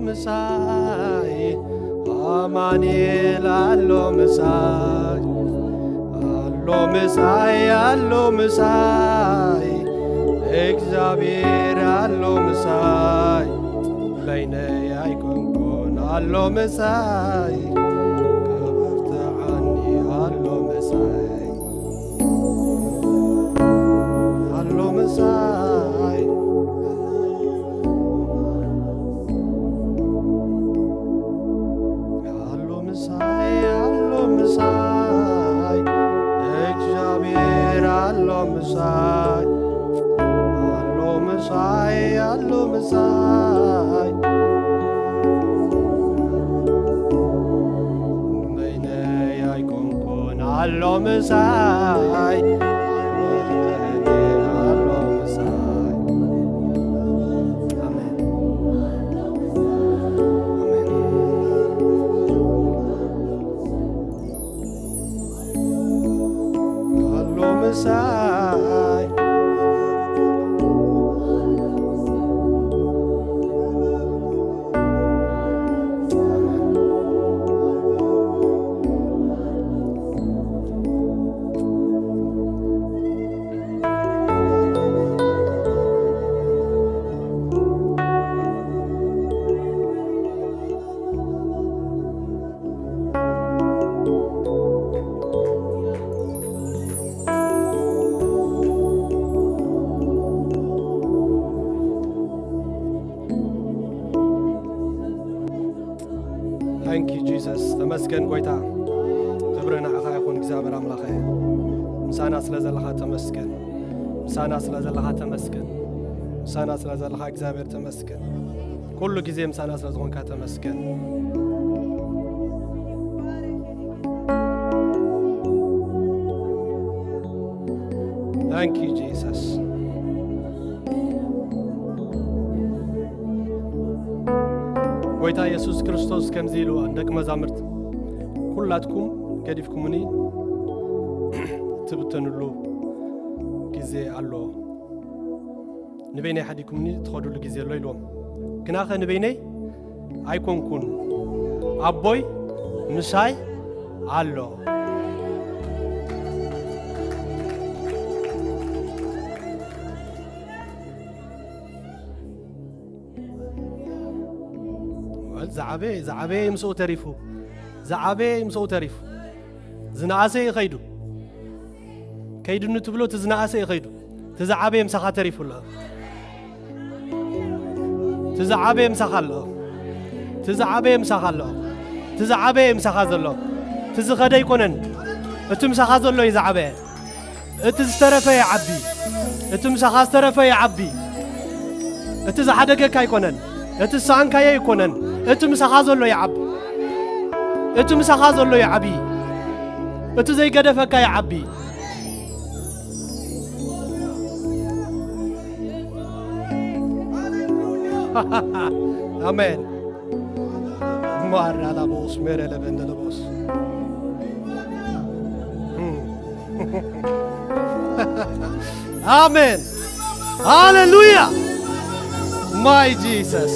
ምሳይ ኣማኑኤል ኣሎ ምሳይ፣ ኣሎ ምሳይ፣ ኣሎ ምሳይ፣ እግዚኣብሔር ኣሎ ምሳይ፣ በይነይ ኣይኮንኩን ኣሎ ምሳይ፣ ከብርትዓኒ ኣሎ ምሳይ፣ ኣሎ ምሳይ። ኣሎ ምሳይ፣ ኣሎ ምሳይ፣ እግዚኣብሔር ኣሎ ምሳይ፣ ኣሎ ምሳይ፣ ኣሎ ምሳይ። በይነይ ኣይኮንኩን ኣሎ ምሳይ፣ ኣሎ ምሳይ። ኣሜን። ኣሎ ምሳይ። Thank you, Jesus. ተመስገን ጎይታ። ክብሪ ንዓኻ ይኹን እግዚኣብሔር ኣምላኸ። ምሳና ስለ ዘለኻ ተመስገን። ምሳና ስለ ዘለኻ ተመስገን። ምሳና ስለ ዘለኻ እግዚኣብሔር ተመስገን። ኩሉ ግዜ ምሳና ስለ ዝኾንካ ተመስገን። Thank you, Jesus. ጎይታ የሱስ ክርስቶስ ከምዚ ኢልዋ ንደቂ መዛሙርት፣ ኩላትኩም ገዲፍኩምኒ እትብተኑሉ ግዜ ኣሎ፣ ንበይነይ ሓዲግኩምኒ ትኸዱሉ ግዜ ኣሎ ኢልዎም። ግናኸ ንበይነይ ኣይኮንኩን፣ ኣቦይ ምሳይ ኣሎ። ወል ዝዓበየ፣ ዝዓበየ ምስኡ ተሪፉ፣ ዝዓበየ ምስኡ ተሪፉ። ዝነኣሰ እዩ ኸይዱ። ከይድኒ ትብሎ እቲ ዝነኣሰ እዩ ኸይዱ። እቲ ዝዓበየ ምሳኻ ተሪፉ ኣሎ። እቲ ዝዓበየ ምሳኻ ኣሎ። እቲ ዝዓበየ ምሳኻ ኣሎ። እቲ ዝዓበየ ምሳኻ ዘሎ። እቲ ዝኸደ ኣይኮነን። እቲ ምሳኻ ዘሎ እዩ ዝዓበየ። እቲ ዝተረፈ ይዓቢ። እቲ ምሳኻ ዝተረፈ ይዓቢ። እቲ ዝሓደገካ ኣይኮነን። እቲ ዝሰኣንካዮ ኣይኮነን። እቲ ምሳኻ ዘሎ ይዓቢ። እቲ ምሳኻ ዘሎ ይዓቢ። እቲ ዘይገደፈካ ይዓቢ። ኣሜን። ማራ ላቦስ ሜረ ለበንደ ለቦስ። ኣሜን። ሃሌሉያ። My Jesus.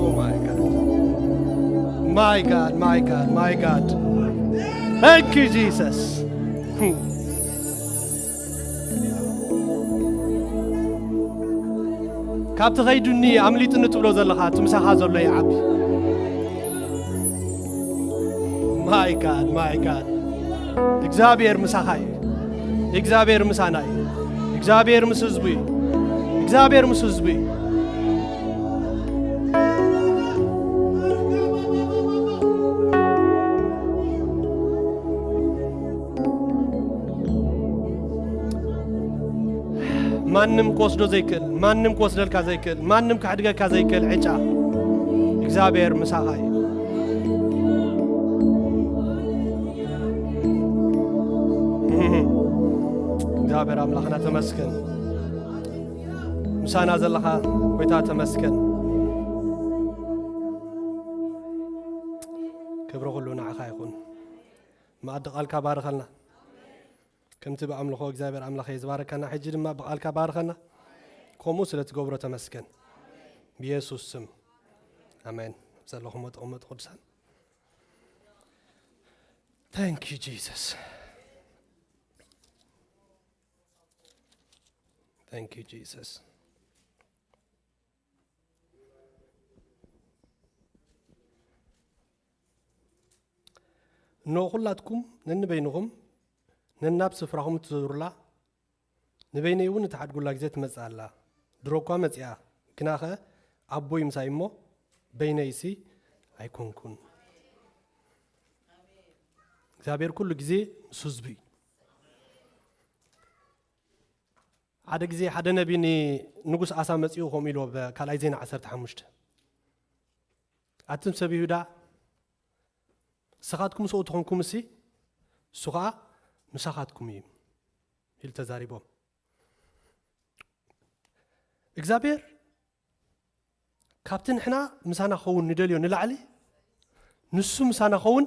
Oh my God. My God, my God, my God. Thank you, Jesus. ካብቲ ኸይዱኒ ኣምሊጡኒ ትብሎ ዘለኻ እቲ ምሳኻ ዘሎ ይዓቢ። My God, my God. እግዚኣብሔር ምሳኻ እዩ። እግዚኣብሔር ምሳና እዩ። እግዚኣብሔር ምስ ህዝቡ እዩ። እግዚኣብሔር ምስ ህዝቡ እዩ። ማንም ክወስዶ ዘይክእል፣ ማንም ክወስደልካ ዘይክእል፣ ማንም ክሕድገካ ዘይክእል ዕጫ እግዚኣብሔር ምሳኻ እዩ። እግዚኣብሔር ኣምላኽና ተመስገን። ምሳና ዘለኻ ጎይታ ተመስገን። ክብሪ ኩሉ ንዓኻ ይኹን። መኣዲ ቃልካ ባርኸልና። ከምቲ ብኣምልኾ እግዚኣብሔር ኣምላኽ እየ ዝባረካና፣ ሕጂ ድማ ብቃልካ ባርኸና። ከምኡ ስለ ትገብሮ ተመስገን። ብየሱስ ስም። ኣሜን። ዘለኹም ተቐመጡ ቅዱሳን። Thank you Jesus. Thank you Jesus. እነሆ ኩላትኩም ነንበይንኹም ነናብ ስፍራኹም እትዘሩላ ንበይነይ እውን እትሓድጉላ ግዜ ትመጽእ ኣላ። ድሮ እኳ መጺኣ፣ ግናኸ ኣቦይ ምሳይ እሞ በይነይሲ ኣይኮንኩን። እግዚኣብሔር ኩሉ ግዜ ምስ ህዝቡ እዩ። ሓደ ግዜ ሓደ ነቢ ንንጉስ ኣሳ መጺኡ ከምኡ ኢልዎ፣ ኣብ ካልኣይ ዜና ዓሰርተ ሓሙሽተ፣ ኣቱም ሰብ ይሁዳ፣ ንስኻትኩም ምስኡ ተኾንኩምሲ፣ እሱ ኸዓ ምሳኻትኩም እዩ ኢሉ ተዛሪቦም። እግዚኣብሔር ካብቲ ንሕና ምሳና ክኸውን ንደልዮ ንላዕሊ ንሱ ምሳና ክኸውን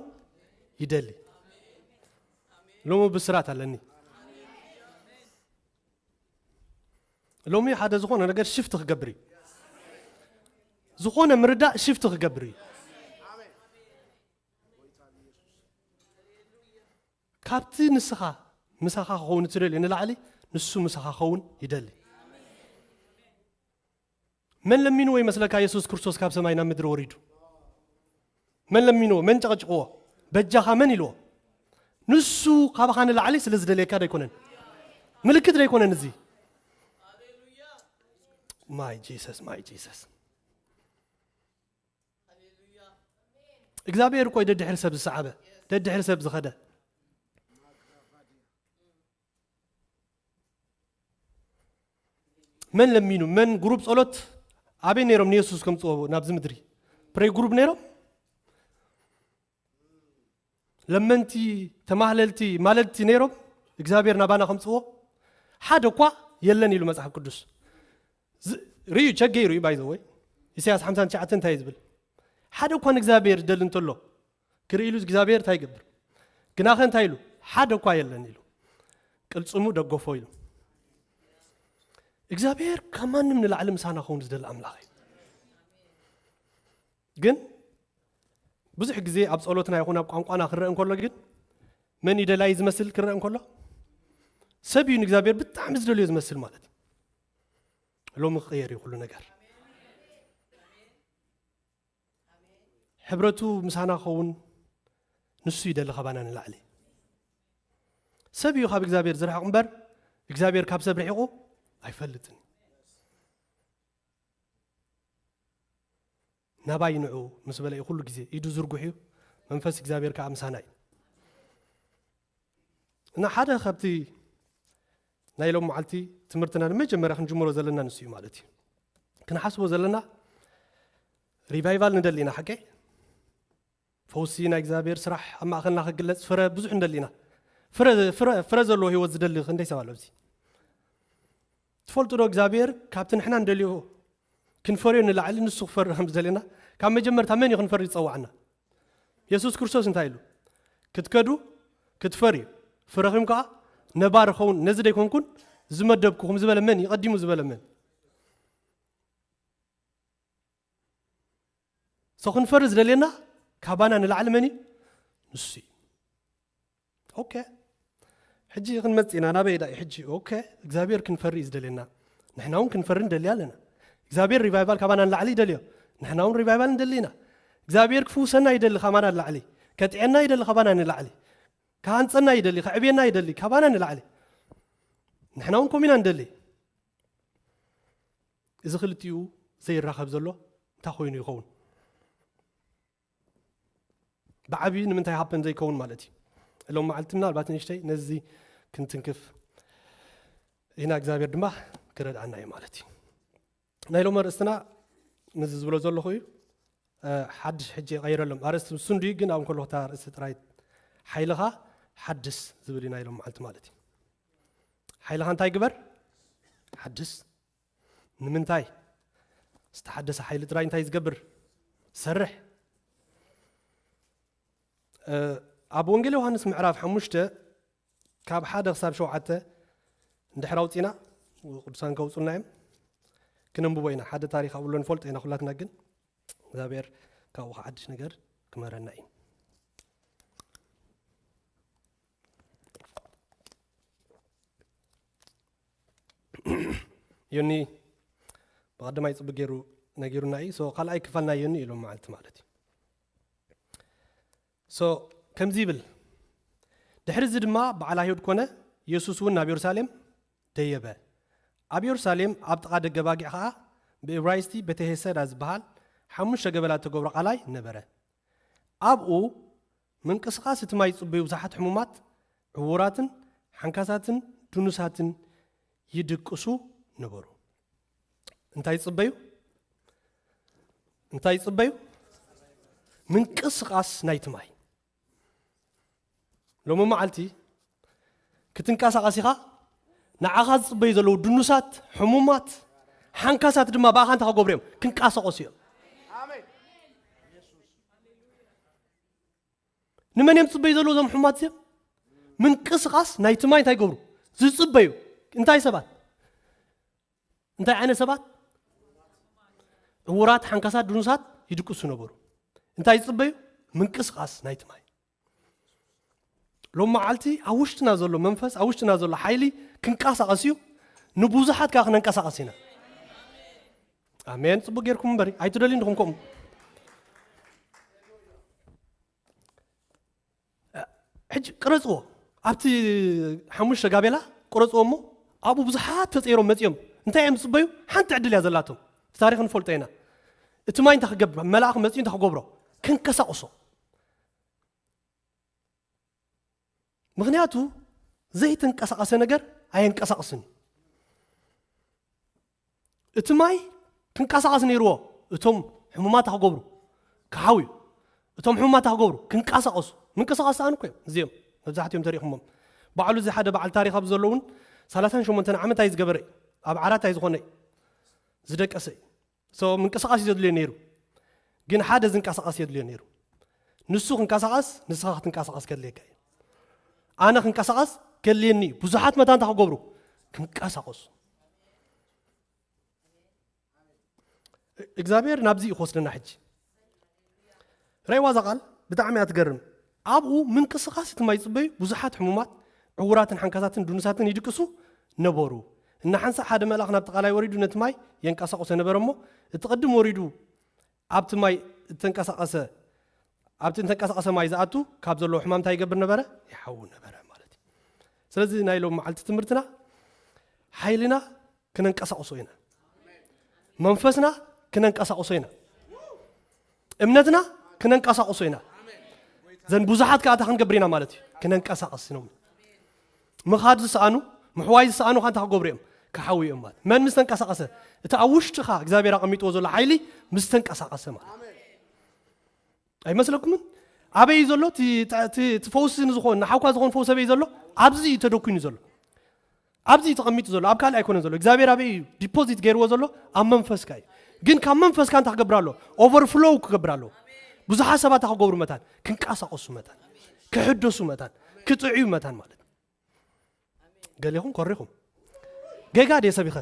ይደሊ። ሎሚ ብስራት ኣለኒ። ሎሚ ሓደ ዝኾነ ነገር ሽፍት ክገብር እዩ። ዝኾነ ምርዳእ ሽፍት ክገብር እዩ። ካብቲ ንስኻ ምሳኻ ክኸውን እትደልዮ ንላዕሊ ንሱ ምሳኻ ክኸውን ይደሊ። መን ለሚንዎ ይመስለካ የሱስ ክርስቶስ ካብ ሰማይ ናብ ምድሪ ወሪዱ? መን ለሚንዎ? መን ጨቕጭቕዎ? በጃኻ መን ኢልዎ? ንሱ ካብኻ ንላዕሊ ስለ ዝደልየካ ዶ ኣይኮነን? ምልክት ዶ ኣይኮነን እዚ? My Jesus, my Jesus. እግዚኣብሔር እኮ እዩ ደድሕሪ ሰብ ዝሰዓበ፣ ደድሕሪ ሰብ ዝኸደ። መን ለሚኑ? መን ግሩፕ ጸሎት ኣበይ ነይሮም ንየሱስ ከምጽዎ ናብዚ ምድሪ? ፕሬ ግሩፕ ነይሮም? ለመንቲ፣ ተማህለልቲ፣ ማለድቲ ነይሮም እግዚኣብሔር ናባና ከምጽዎ? ሓደ እኳ የለን ኢሉ መጽሓፍ ቅዱስ። ዝ-፣ ርእዩ፣ ቸክ ገይሩ እዩ፣ ባይ ዘ ወይ። ኢሳያስ ሓምሳ ትሽዓተ እንታይ እዩ ዝብል? ሓደ እኳ ንእግዚኣብሔር ዝደሊ እንተሎ፣ ክርኢ ኢሉ እግዚኣብሔር እንታይ ይገብር? ግናኸ እንታይ ኢሉ? ሓደ እኳ የለን ኢሉ። ቅልጽሙ ደገፎ ኢሉ። እግዚኣብሔር ካብ ማንም ንላዕሊ ምሳና ክኸውን ዝደሊ ኣምላኽ እዩ። ግን ብዙሕ ግዜ ኣብ ጸሎትና ይኹን ኣብ ቋንቋና ክረአ እንከሎ ግን መን እዩ ደላይ ዝመስል ክረአ እንከሎ? ሰብ እዩ ንእግዚኣብሔር ብጣዕሚ ዝደልዮ ዝመስል ማለት እዩ። ሎሚ ክቕየር እዩ ኩሉ ነገር። ሕብረቱ ምሳና ክኸውን ንሱ ይደሊ ካባና ንላዕሊ። ሰብ እዩ ካብ እግዚኣብሔር ዝርሕቕ እምበር እግዚኣብሔር ካብ ሰብ ርሒቑ ኣይፈልጥን። ናባይ ንዑ ምስ በለ እዩ ኩሉ ግዜ ኢዱ ዝርጉሕ እዩ። መንፈስ እግዚኣብሔር ከዓ ምሳና እዩ። እና ሓደ ካብቲ ናይ ሎም መዓልቲ ትምህርትና ንመጀመርያ ክንጅምሮ ዘለና ንሱ እዩ ማለት እዩ። ክንሓስቦ ዘለና ሪቫይቫል ንደሊ ኢና፣ ሓቀይ? ፈውሲ ናይ እግዚኣብሔር ስራሕ ኣብ ማእኸልና ክግለጽ ፍረ ብዙሕ ንደሊ ኢና። ፍረ፣ ፍረ፣ ፍረ ዘለዎ ህይወት ዝደሊ ክንደይ ሰብ ኣሎ ኣብዚ? ትፈልጡ ዶ እግዚኣብሔር ካብቲ ንሕና ንደልዮ ክንፈርዮ ንላዕሊ ንሱ ክፈሪ ከም ዝደልየና? ካብ መጀመርታ መን እዩ ክንፈሪ ዝጸዋዕና? የሱስ ክርስቶስ እንታይ ኢሉ? ክትከዱ፣ ክትፈርዩ፣ ፍረኺም ከኣ ነባሪ ኸውን፣ ነዚ ደይኮንኩን ዝመደብኩኹም ዝበለ መን እዩ? ቀዲሙ ዝበለ መን? ሰው ክንፈሪ ዝደልየና ካባና ንላዕሊ መን እዩ? ንሱ እዩ። ኦኬ፣ ሕጂ ክንመጽእ ኢና። ናበይ ዳ እዩ ሕጂ? ኦኬ፣ እግዚኣብሔር ክንፈሪ እዩ ዝደልየና። ንሕና እውን ክንፈሪ ንደሊ ኣለና። እግዚኣብሔር ሪቫይቫል ካባና ንላዕሊ ይደልዮ። ንሕና እውን ሪቫይቫል ንደሊ ኢና። እግዚኣብሔር ክፍውሰና ይደሊ ካባና ንላዕሊ። ከጥዕና ይደሊ ካባና ንላዕሊ። ክሃንጸና ይደሊ፣ ከዕብየና ይደሊ ካባና ንላዕሊ። ንሕና እውን ከምኡ ኢና ንደሊ። እዚ ክልቲኡ ዘይራኸብ ዘሎ እንታይ ኮይኑ ይኸውን? ብዓቢ ንምንታይ ሃፐን ዘይከውን ማለት እዩ? ሎም መዓልቲ ምናልባት ንእሽተይ ነዚ ክንትንክፍ ኢና፣ እግዚኣብሔር ድማ ክረድኣና እዩ ማለት እዩ። ናይ ሎም ኣርእስትና ነዚ ዝብሎ ዘለኹ እዩ። እ፣ ሓድሽ ሕጂ ይቐይረሎም። ኣርእስቲ ምስ እንድዩ ግን ኣብ እንከሎ እታ ኣርእስቲ ጥራይ ሓይልኻ ሓድስ ዝብል እዩ ናይ ሎም መዓልቲ ማለት እዩ። ሓይልኻ እንታይ ግበር? ሓድስ። ንምንታይ? ዝተሓደሰ ሓይሊ ጥራይ እንታይ ዝገብር? ዝሰርሕ። እ፣ ኣብ ወንጌል ዮሃንስ ምዕራፍ ሓሙሽተ ካብ ሓደ ክሳብ ሸውዓተ እንድሕር ኣውጺና፣ ቅዱሳን ከውጹልና እዮም፣ ክነንብቦ ኢና። ሓደ ታሪኽ ኣብኡ ኣሎ ንፈልጦ ኢና ኩላትና፣ ግን እግዚኣብሔር ካብኡ ሓድሽ ነገር ክመረና እዩ። ዮኒ ብቐደማይ ጽቡቅ ገይሩ ነጊሩና እዩ። So ካልኣይ ክፋል ናይ ዮኒ ኢሎም መዓልቲ ማለት እዩ። So ከምዚ ይብል፣ ድሕሪ እዚ ድማ በዓል ኣይሁድ ኮነ፣ ኢየሱስ እውን ናብ የሩሳሌም ደየበ። ኣብ የሩሳሌም ኣብ ጥቓ ደገ ባጊዕ ኸዓ ብእብራይስጢ ቤተሄሰዳ ዝበሃል ሓሙሽተ ገበላ እተገብሮ ቃላይ ነበረ። ኣብኡ ምንቅስቓስ እቲ ማይ ዝጽበዩ ብዙሓት ሕሙማት፣ ዕዉራትን ሓንካሳትን ድኑሳትን ይድቅሱ ነበሩ። እንታይ ይጽበዩ? እንታይ ይጽበዩ? ምንቅስቓስ ናይቲ ማይ። ሎሚ መዓልቲ ክትንቀሳቐስ ኢኻ። ንዓኻ ዝጽበዩ ዘለዉ ድኑሳት፣ ሕሙማት፣ ሓንካሳት ድማ ብኣኻ እንታይ ክገብሩ እዮም? ክንቀሳቐሱ እዮም። ንመን እዮም ዝጽበዩ ዘለዉ እዞም ሕሙማት እዚኦም? ምንቅስቓስ ናይቲ ማይ እንታይ ይገብሩ? ዝጽበዩ። እንታይ ሰባት? እንታይ ዓይነት ሰባት? ዕዉራት፣ ሓንካሳት፣ ድኑሳት ይድቅሱ ነበሩ። እንታይ ዝጽበዩ? ምንቅስቓስ ናይቲ ማይ። ሎም መዓልቲ ኣብ ውሽጥና ዘሎ መንፈስ፣ ኣብ ውሽጥና ዘሎ ሓይሊ ክንቀሳቐስ እዩ። ንብዙሓት ከኣ ክነንቀሳቐስ ኢና። ኣሜን። ጽቡቅ ጌርኩም እምበሪ ኣይትደልዩ እንዲኹም ከምኡ። ሕጂ ቅረጽዎ። ኣብቲ ሓሙሽተ ጋቤላ ቅረጽዎ እሞ ኣብኡ ብዙሓት ተጸይሮም መጺኦም። እንታይ እዮም ዝጽበዩ? ሓንቲ ዕድል እያ ዘላቶም። እቲ ታሪኽ ንፈልጦ ኢና። እቲ ማይ እንታይ ክገብር? መልኣኽ መጺኡ እንታይ ክገብሮ? ከንቀሳቕሶ። ምኽንያቱ ዘይተንቀሳቐሰ ነገር ኣየንቀሳቕስን እዩ። እቲ ማይ ክንቀሳቐስ ነይርዎ። እቶም ሕሙማት ክገብሩ ክሓውዩ፣ እቶም ሕሙማት ክገብሩ ክንቀሳቐሱ። ምንቅስቓስ ሰኣኑ እኮ እዮም እዚኦም። መብዛሕትኦም ተሪእኹሞም። ባዕሉ እዚ ሓደ በዓል ታሪኽ ኣብ ዘሎ እውን ሰላሳን ሸሞንተን ዓመት ኣይዝገበረ እዩ። ኣብ ዓራት ኣይዝኾነ እዩ። ዝደቀሰ እዩ። So ምንቅስቓስ እዩ ዘድልዮ ነይሩ። ግን ሓደ ዝንቀሳቐስ የድልዮ ነይሩ። ንሱ ክንቀሳቐስ፣ ንስኻ ክትንቀሳቐስ ከድልየካ እዩ። ኣነ ክንቀሳቐስ ከድልየኒ እዩ። ብዙሓት መታን እንታይ ክገብሩ? ክንቀሳቐሱ። እግዚኣብሔር ናብዚ እዩ ክወስደና ሕጂ። ረእይዋ እዛ ቃል ብጣዕሚ እያ ትገርም። ኣብኡ ምንቅስቓስ እቲ ማይ ይጽበዩ ብዙሓት ሕሙማት፣ ዕዉራትን ሓንካሳትን ድኑሳትን ይድቅሱ ነበሩ። እናሓንሳእ ሓደ መልኣኽ ናብቲ ቃላይ ወሪዱ ነቲ ማይ የንቀሳቕሶ ነበረ እሞ፣ እቲ ቅድም ወሪዱ ኣብቲ ማይ እተንቀሳቐሰ፣ ኣብቲ እተንቀሳቐሰ ማይ ዝኣቱ ካብ ዘለዎ ሕማም እንታይ ይገብር ነበረ? ይሓዊ ነበረ ማለት እዩ። ስለዚ ናይ ሎም መዓልቲ ትምህርትና ሓይልና ክነንቀሳቕሶ ኢና። መንፈስና ክነንቀሳቕሶ ኢና። እምነትና ክነንቀሳቕሶ ኢና። ዘን ብዙሓት ከኣ እንታይ ክንገብር ኢና ማለት እዩ? ክነንቀሳቕስ ኢና። ምኻድ ዝሰኣኑ፣ ምሕዋይ ዝሰኣኑ ከኣ እንታይ ክገብሩ እዮም? ክሓውዩ እዮም ማለት። መን ምስ ተንቀሳቐሰ? እቲ ኣብ ውሽጥኻ እግዚኣብሔር ኣቐሚጥዎ ዘሎ ሓይሊ ምስ ተንቀሳቐሰ ማለት። ኣይመስለኩምን? ኣበይ እዩ ዘሎ? እቲ፣ እቲ፣ እቲ፣ እቲ ፈውሲ ንዝኾን፣ ንሓውካ ዝኾን ፈውሲ ኣበይ እዩ ዘሎ? ኣብዚ እዩ ተደኩኑ ዘሎ። ኣብዚ እዩ ተቐሚጡ ዘሎ። ኣብ ካልእ ኣይኮነን ዘሎ። እግዚኣብሔር ኣበይ እዩ ዲፖዚት ገይርዎ ዘሎ? ኣብ መንፈስካ እዩ። ግን ካብ መንፈስካ እንታይ ክገብር ኣሎ? ኦቨርፍሎው ክገብር ኣለዎ። ብዙሓት ሰባት እንታይ ክገብሩ መታን? ክንቀሳቐሱ መታን። ክሕደሱ መታን። ክጥዕዩ መታን ማለት። ገሌኹም ኮሪኹም። ጌጋ ድየ ሰቢኸ?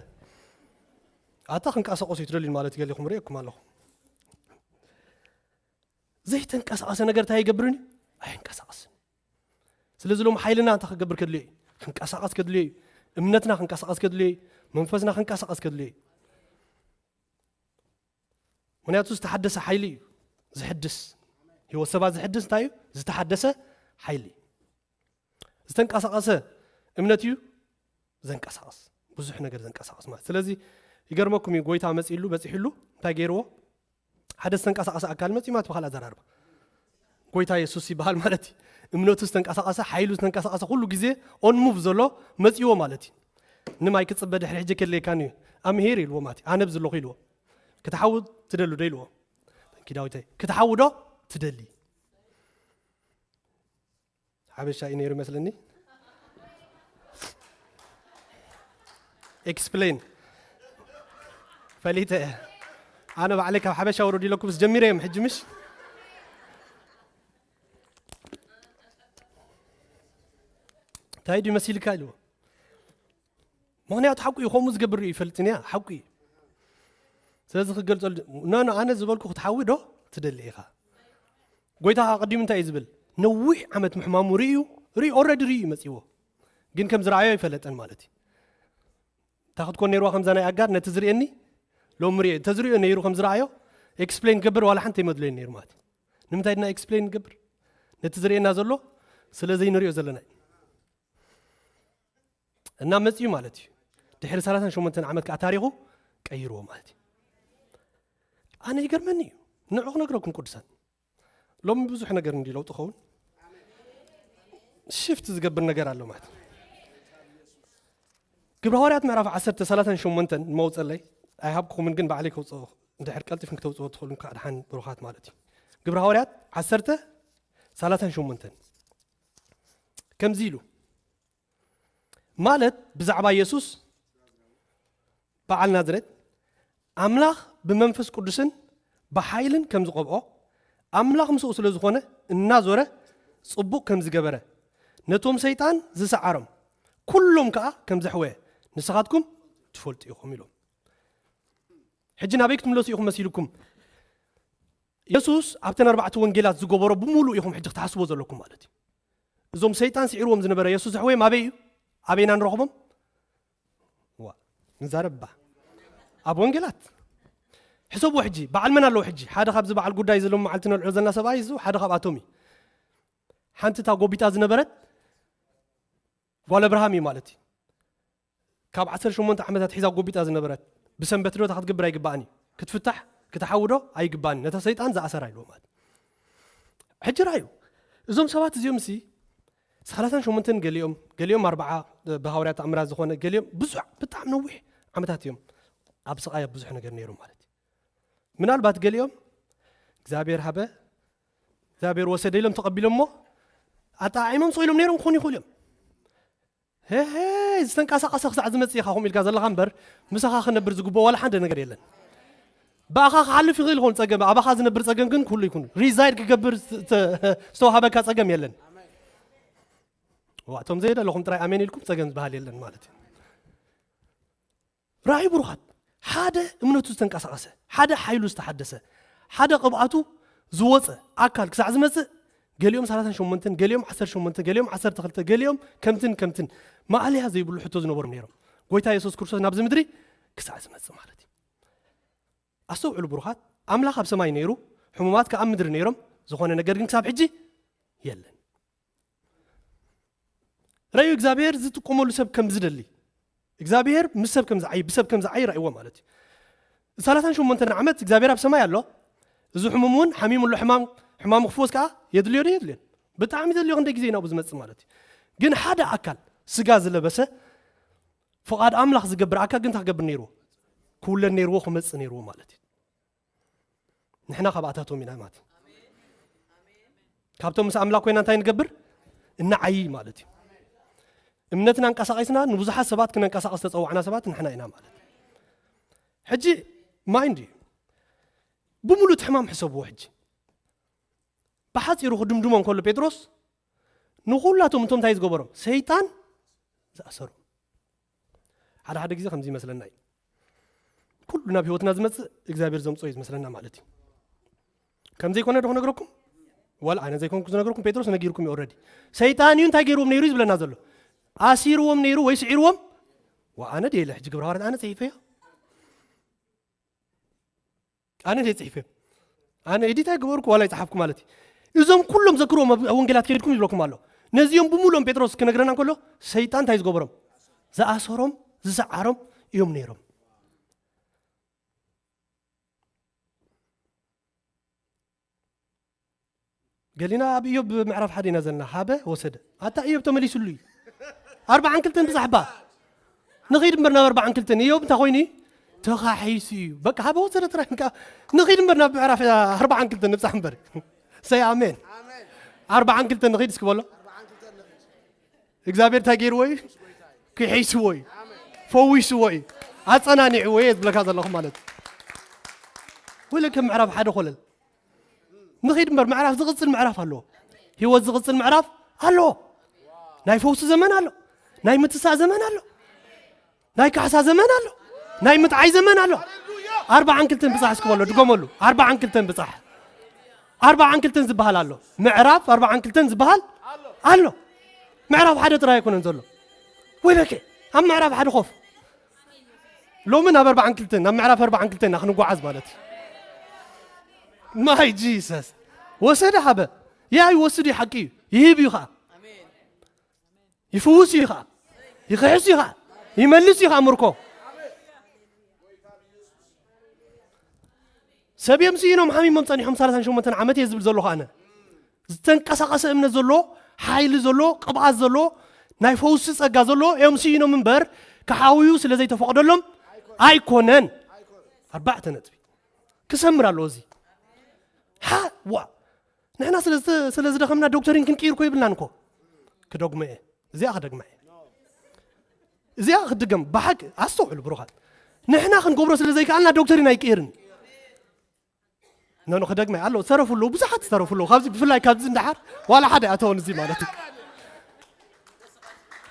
ኣታ ክንቀሳቐሱ እዩ ትደልዩ ማለት ገሌኹም ርእየኩም ኣለኹ። ዘይተንቀሳቐሰ ነገር እንታይ ኣይገብርን እዩ? ኣየንቀሳቐስን። ስለዚ ሎም ሓይልና እንታይ ክገብር ከድልዮ እዩ? ክንቀሳቐስ ከድልዮ እዩ። እምነትና ክንቀሳቐስ ከድልዮ እዩ። መንፈስና ክንቀሳቐስ ከድልዮ እዩ። ምኽንያቱ ዝተሓደሰ ሓይሊ እዩ ዝሕድስ። ህይወት ሰባት ዝሕድስ እንታይ እዩ? ዝተሓደሰ ሓይሊ እዩ። ዝተንቀሳቐሰ እምነት እዩ ዘንቀሳቕስ። ብዙሕ ነገር ዘንቀሳቕስ ማለት። ስለዚ ይገርመኩም እዩ፣ ጎይታ መጺሉ፣ በጺሕሉ፣ እንታይ ገይርዎ? ሓደ ዝተንቀሳቐሰ ኣካል መጺኡ ማለት ብኻልእ ኣዘራርባ። ጎይታ የሱስ ይበሃል ማለት እዩ። እምነቱ ዝተንቀሳቐሰ፣ ሓይሉ ዝተንቀሳቐሰ፣ ኩሉ ግዜ ኦን ሙቭ ዘሎ መጺዎ ማለት እዩ። ንማይ ክጽበ ድሕሪ ሕጂ ከድልየካኒ እዩ። ኣምሄር ኢልዎ ማለት እዩ። ኣነ ኣብዚ ኣለኹ ኢልዎ። ክትሓዊ ትደሉ ዶ ኢልዎ? ተንኪ ዳዊተይ። ክትሓዊ ዶ ትደሊ? ሓበሻ እዩ ነይሩ ይመስለኒ። ኤክስፕሌን ፈሊጠ እየ። ኣነ ባዕለይ ካብ ሓበሻ ውረድ ኢለኩምስ ጀሚረ እዮም ሕጂ ምሽ? እንታይ ድዩ መሲልካ ኢልዎ። ምኽንያቱ ሓቁ እዩ፣ ከምኡ ዝገብር እዩ ይፈልጥን እያ፣ ሓቁ እዩ። ስለዚ ክገልጸሉ፣ ኖ፣ ኖ፣ ኣነ ዝበልኩ ክትሓዊ ዶ ትደሊ ኢኻ? ጎይታ ኣቐዲሙ እንታይ እዩ ዝብል? ነዊሕ ዓመት ምሕማሙ ርእዩ፣ ርእዩ፣ ኦልሬዲ ርእዩ እዩ መጺዎ። ግን ከም ዝረኣዮ ኣይፈለጠን ማለት እዩ። እታ ክትኮን ነይርዋ ከምዛ ናይ ኣጋር፣ ነቲ ዝርእየኒ ሎሚ ርእየ። እንተዝርእዮ ነይሩ ከም ዝረኣዮ፣ ኤክስፕሌን ክገብር ዋላ ሓንቲ ኣይመድለዮን ነይሩ ማለት እዩ። ንምንታይ ድና ኤክስፕሌን ንገብር? ነቲ ዝርእየና ዘሎ ስለ ዘይንርእዮ ዘለና እዩ። እና መጺኡ ማለት እዩ። ድሕሪ ሰላሳን ሸሞንተን ዓመት ከዓ ታሪኹ ቀይርዎ ማለት እዩ። ኣነ ይገርመኒ እዩ። ንዑ ክነግረኩም ቅዱሳን። ሎሚ ብዙሕ ነገር እንዲ ለውጥ ኸውን ሽፍት ዝገብር ነገር ኣሎ ማለት እዩ። ግብረ ሃዋርያት ምዕራፍ ዓሰርተ ሰላሳን ሸሞንተን መውፀለይ ኣይሃብኩምን፣ ግን ባዕለይ ከውፅኦ፣ እንድሕር ቀልጢፍን ክተውፅኦ ትኽእሉ ከዓ ድሓን ብሩኻት ማለት እዩ። ግብረ ሃዋርያት ዓሰርተ ሰላሳን ሸሞንተን ከምዚ ኢሉ ማለት ብዛዕባ ኢየሱስ በዓል ናዝሬት ኣምላኽ ብመንፈስ ቅዱስን ብሓይልን ከም ዝቐብኦ ኣምላኽ ምስኡ ስለ ዝኾነ እናዞረ ጽቡቕ ከም ዝገበረ ነቶም ሰይጣን ዝሰዓሮም ኩሎም ከኣ ከም ዘሕወየ ንስኻትኩም ትፈልጡ ኢኹም ኢሎም። ሕጂ ናበይ ክትምለሱ ኢኹም መሲልኩም? ኢየሱስ ኣብተን ኣርባዕተ ወንጌላት ዝገበሮ ብምሉእ ኢኹም ሕጂ ክትሓስቦ ዘለኩም ማለት እዩ። እዞም ሰይጣን ስዒርዎም ዝነበረ ኢየሱስ ዘሕወዮም ኣበይ እዩ? ኣበይና ንረኽቦም? ዋ፣ ንዛረብ ባ። ኣብ ወንጌላት። ሕሰብዎ ሕጂ፣ በዓል መን ኣለዉ ሕጂ? ሓደ ካብዚ በዓል ጉዳይ ዘሎ መዓልቲ ነልዕሎ ዘለና ሰብኣይ እሱ ሓደ ካብኣቶም እዩ። ሓንቲ እታ ጎቢጣ ዝነበረት ጓል ኣብርሃም እዩ ማለት እዩ። ካብ ዓሰርተ ሸሞንተ ዓመታት ሒዛ ጎቢጣ ዝነበረት ብሰንበት ዶ እታ ክትገብር ኣይግባእን እዩ። ክትፍታሕ፣ ክትሓዊ ዶ ኣይግባእን እዩ። ነታ ሰይጣን ዝኣሰራ ኢልዎ ማለት እዩ። ሕጂ ራእዩ። እዞም ሰባት እዚኦም ሲ ሰላሳን ሸሞንተን ገሊኦም፣ ገሊኦም ኣርባዓ ብሃዋርያት ተኣምራት ዝኾነ፣ ገሊኦም ብዙሕ ብጣዕሚ ነዊሕ ዓመታት እዮም ኣብ ስቓይ ኣብ ብዙሕ ነገር ነይሮም ማለት እዩ። ምናልባት ገሊኦም እግዚኣብሔር ሃበ፣ እግዚኣብሔር ወሰደ ኢሎም ተቐቢሎም እሞ ኣጠዓዒሞም ስቕ ኢሎም ነይሮም ክኾኑ ይኽእሉ እዮም። ሄሄ ዝተንቀሳቐሰ ክሳዕ ዝመጽእ ኢኻ ከምኡ ኢልካ ዘለኻ እምበር ምሳኻ ክነብር ዝግብኦ ዋላ ሓደ ነገር የለን። ብኣኻ ክሓልፍ ይኽእል ይኸውን ጸገም፣ ኣባኻ ዝነብር ጸገም ግን ኩሉ ይኩን። ሪዛይድ ክገብር ተ-፣ ዝተዋሃበካ ጸገም የለን። ዋ፣ እቶም ዘይደለኹም ጥራይ ኣሜን ኢልኩም ጸገም ዝበሃል የለን ማለት እዩ። ራእይ ብሩኻት፣ ሓደ እምነቱ ዝተንቀሳቐሰ፣ ሓደ ሓይሉ ዝተሓደሰ፣ ሓደ ቅብኣቱ ዝወጸ ኣካል ክሳዕ ዝመጽእ፣ ገሊኦም ሰላሳን ሸሞንተን፣ ገሊኦም ዓሰርተ ሸሞንተ፣ ገሊኦም ዓሰርተ ክልተ፣ ገሊኦም ከምትን ከምትን፣ ማእለያ ዘይብሉ ሕቶ ዝነበሮም ነይሮም። ጎይታ የሱስ ክርስቶስ ናብዚ ምድሪ ክሳዕ ዝመጽእ ማለት እዩ። ኣስተውዕሉ ብሩኻት፣ ኣምላኽ ኣብ ሰማይ ነይሩ፣ ሕሙማት ከኣ ኣብ ምድሪ ነይሮም፣ ዝኾነ ነገር ግን ክሳብ ሕጂ የለን። ረእዩ እግዚኣብሔር ዝጥቀመሉ ሰብ ከም ዝደሊ፣ እግዚኣብሔር ምስ ሰብ ከም ዝዓይ፣ ብሰብ ከም ዝዓይ ረእይዎ ማለት እዩ። ሰላሳን ሸሞንተን ዓመት እግዚኣብሔር ኣብ ሰማይ ኣሎ። እዚ ሕሙም እውን ሓሚሙ ኣሎ። ሕማም፣ ሕማሙ ክፍወስ ከኣ የድልዮ ዶ የድልዮን? ብጣዕሚ ዘድልዮ ክንደይ ግዜ ናብኡ ዝመጽእ ማለት እዩ። ግን ሓደ ኣካል ስጋ ዝለበሰ ፍቓድ ኣምላኽ ዝገብር ኣካል ግን እንታይ ክገብር ነይርዎ? ክውለድ ነይርዎ፣ ክመጽእ ነይርዎ ማለት እዩ። ንሕና ካብኣታቶም ኢና ማለት እዩ። ካብቶም ምስ ኣምላኽ ኮይና እንታይ ንገብር? እናዓይ ማለት እዩ። እምነትና ኣንቀሳቒስና ንብዙሓት ሰባት ክነንቀሳቐስ ተጸዋዕና ሰባት ንሕና ኢና ማለት እዩ። ሕጂ ማይንድ እዩ። ብምሉእ እቲ ሕማም ሕሰብዎ ሕጂ። ብሓጺሩ ክድምድሞ እንከሎ ጴጥሮስ ንኹላቶም እቶም እንታይ ዝገበሮም? ሰይጣን ዝኣሰሮም። ሓደ ሓደ ግዜ ከምዚ ይመስለና እዩ። ኩሉ ናብ ህይወትና ዝመጽእ እግዚኣብሔር ዘምጽኦ እዩ ዝመስለና ማለት እዩ። ከም ዘይኮነ ዶ ክነግረኩም? ዋላ ኣነ ዘይኮንኩ ዝነግረኩም፣ ጴጥሮስ ነጊርኩም እዩ ኦልሬዲ። ሰይጣን እዩ እንታይ ገይርዎም ነይሩ እዩ ዝብለና ዘሎ። ኣሲርዎም ነይሩ ወይ ስዒርዎም? ዋ፣ ኣነ ድየ ኢለ ሕጂ ግብረ ሃዋርያት ኣነ ጽሒፈዮ። ኣነ ድየ ጽሒፈ? ኣነ ኤዲት ኣይገበርኩ ዋላ ይጸሓፍኩ ማለት እዩ። እዞም ኩሎም ዘክርዎም ኣብ ወንጌላት ከይድኩም ይብለኩም ኣሎ። ነዚኦም ብምሉኦም ጴጥሮስ ክነግረና እንከሎ ሰይጣን እንታይ ዝገበሮም? ዝኣሰሮም፣ ዝሰዓሮም እዮም ነይሮም። ገሊና ኣብ ኢዮብ ምዕራፍ ሓደ ኢና ዘለና። ሃበ ወሰደ። ኣታ ኢዮብ ተመሊሱሉ እዩ። ኣርባዓን ክልተን ብዛሕባ። ንኺድ እምበር ናብ ኣርባዓን ክልተን። ኢዮብ እንታይ ኮይኑ እዩ? ተኻሒሱ እዩ። በቃ ሃበ ወሰደ ጥራይ። ንኺድ እምበር ናብ ምዕራፍ ኣርባዓን ክልተን ንብጻሕ እምበር። ሰይ ኣሜን። ኣርባዓን ክልተን ንኺድ እስኪ በሎ። እግዚኣብሔር እንታይ ገይርዎ እዩ? ክሒስዎ እዩ። ፈዊስዎ እዩ። ኣጸናኒዕዎ እዩ ዝብለካ ዘለኹ ማለት እዩ። ወለ ከም ምዕራፍ ሓደ ኮለል። ንኺድ እምበር ምዕራፍ ዝቕጽል ምዕራፍ ኣለዎ። ህይወት ዝቕጽል ምዕራፍ ኣለዎ። ናይ ፈውሲ ዘመን ኣሎ። ናይ ምትሳእ ዘመን ኣሎ። ናይ ካሕሳ ዘመን ኣሎ። ናይ ምጥዓይ ዘመን ኣሎ። ኣርባዓን ክልተን ብጻሕ እስኪ በሎ፣ ድገመሉ። ኣርባዓን ክልተን ብጻሕ። ኣርባዓን ክልተን ዝበሃል ኣሎ። ምዕራፍ ኣርባዓን ክልተን ዝበሃል ኣሎ። ምዕራፍ ሓደ ጥራይ ኣይኮነን ዘሎ። ወይለከ፣ ኣብ ምዕራፍ ሓደ ኮፍ። ሎሚ ናብ ኣርባዓን ክልተን፣ ናብ ምዕራፍ ኣርባዓን ክልተን ኢና ክንጓዓዝ ማለት እዩ። ማይ ጂሰስ። ወሰደ ሃበ። ያ ይወስድ እዩ፣ ሓቂ እዩ። ይህብ እዩ ኸዓ። ይፍውስ እዩ ኸዓ። ይኽሕስ እዩ ኸዓ። ይመልስ እዩ ኸዓ ምርኮ። ሰብ እዮም ስኢኖም ሓሚሞም ጸኒሖም ሰላሳን ሸሞንተን ዓመት እየ ዝብል ዘለኹ ኣነ። ዝተንቀሳቐሰ እምነት ዘሎ፣ ሓይሊ ዘሎ፣ ቅብኣት ዘሎ፣ ናይ ፈውሲ ጸጋ ዘሎ እዮም ስኢኖም እምበር፣ ክሓውዩ ስለ ዘይተፈቕደሎም ኣይኮነን። ኣርባዕተ ነጥቢ። ክሰምር ኣለዎ እዚ። ሓ-፣ ዋ። ንሕና ስለ ዝተ-፣ ስለ ዝደኸምና ዶክተሪን ክንቅይር እኮ ይብልናን እኮ። ክደግሞ እየ። እዚኣ ክደግማ እየ። እዚኣ ክድገም ብሓቂ ኣስተውዕሉ ብሩኻት። ንሕና ክንገብሮ ስለ ዘይከኣልና ዶክተሪን ኣይቅየርን። ኖ፣ ኖ፣ ክደግማ እየ። ኣሎ፣ ዝተረፉ ኣለዉ፣ ብዙሓት ዝተረፉ ኣለዉ። ካብዚ፣ ብፍላይ ካብዚ እንዳሓር ዋላ ሓደ ኣተወን እዚ ማለት እዩ።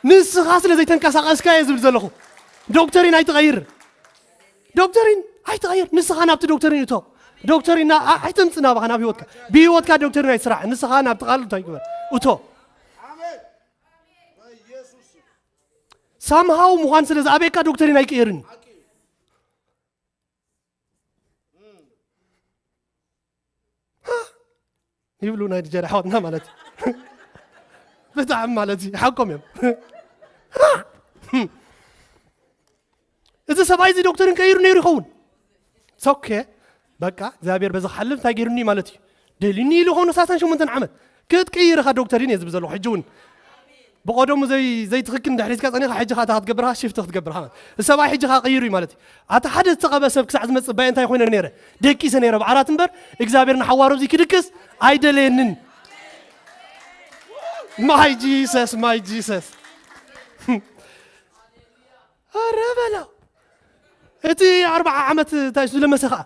ንስኻ ስለ ዘይተንቀሳቐስካ እየ ዝብል ዘለኹ። ዶክተሪን ኣይትቐይር። ዶክተሪን ኣይትቐይር። ንስኻ ናብቲ ዶክተሪን እቶ። ዶክተሪን ና-፣ ኣ-፣ ኣይተምጽእ ናባኻ ናብ ህይወትካ። ብህይወትካ ዶክተሪን ኣይስራሕ። ንስኻ ናብቲ ቃል እንታይ ግበር? እቶ። ሳምሃው ምዃን ስለ ዝኣበየካ ዶክተሪን ኣይቅየርን። ይብሉ ናይ ጀርሓ ኣሕዋትና ማለት እዩ። ብጣዕሚ ማለት እዩ፣ ሓቆም እዮም። እዚ ሰብኣይ እዚ ዶክተሪን ቀይሩ ነይሩ ይኸውን። ሶኬ፣ በቃ እግዚኣብሔር በዚ ክሓልፍ እንታይ ገይሩኒ ማለት እዩ? ደልዩኒ ኢሉ ይኸውን ሰላሳን ሸሞንተን ዓመት። ክትቅይር ኢኻ ዶክተሪን እየ ዝብል ዘለኹ። ሕጂ እውን ብቐደሙ ዘይ-፣ ዘይትኽክል እንድሕር ሒዝካ ጸኒኻ፣ ሕጂ ኸኣ እታ ክትገብር ኢኻ፣ ሽፍት ክትገብር ኢኻ ማለት። እቲ ሰብኣይ ሕጂ ኸኣ ቀይሩ እዩ ማለት እዩ። ኣቲ ሓደ ዝተቐብአ ሰብ ክሳዕ ዝመጽእ ባይ እንታይ ኮይነ ነይረ? ደቂሰ ነይረ ብዓራት እምበር እግዚኣብሔር ንሓዋሩ እዚ ክድቅስ ኣይደለየንን። ማይ ጂሰስ፣ ማይ ጂሰስ። ኧረ በለው። እቲ ኣርብዓ ዓመት እንታይ ስለመሰ ኸኣ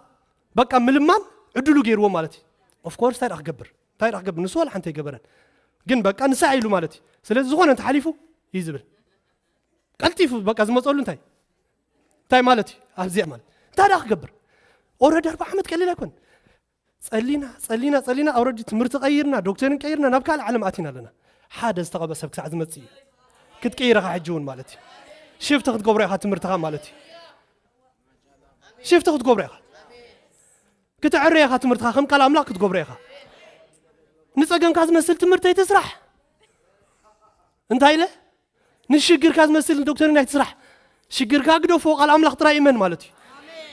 በቃ ምልማን ዕድሉ ገይርዎ ማለት እዩ። ኦፍ ኮርስ እንታይ ደኣ ክገብር? እንታይ ደኣ ክገብር? ንሱ ዋላ ሓንቲ ኣይገበረን። ግን በቃ ንሳ ኢሉ ማለት እዩ። ስለዚ ዝኾነ እንተሓሊፉ እዩ ዝብል። ቀልጢፉ በቃ ዝመጸሉ እንታይ? እንታይ ማለት እዩ? ኣብዚኣ ማለት እንታይ ደኣ ክገብር? ኦረዲ ኣርብዓ ዓመት ቀሊል ኣይኮን። ጸሊና፣ ጸሊና፣ ጸሊና፣ ኣውረዲ ትምህርቲ ቀይርና፣ ዶክተርን ቀይርና፣ ናብ ካልእ ዓለም ኣቲና ኣለና። ሓደ ዝተቐበ ሰብ ክሳዕ ዝመጽእ እዩ። ክትቀይር ኢኻ ሕጂ እውን ማለት እዩ። ሽፍት ክትገብሮ ኢኻ ትምህርትኻ ማለት እዩ። ሽፍት ክትገብሮ ኢኻ። ክትዕረ ኢኻ ትምህርትኻ፣ ከም ቃል ኣምላኽ ክትገብሮ ኢኻ። ንጸገምካ ዝመስል ትምህርቲ ኣይትስራሕ። እንታይ ኢለ? ንሽግርካ ዝመስል ንዶክተሪን ኣይትስራሕ። ሽግርካ ግደፎ፣ ቃል ኣምላኽ ጥራይ እመን ማለት እዩ።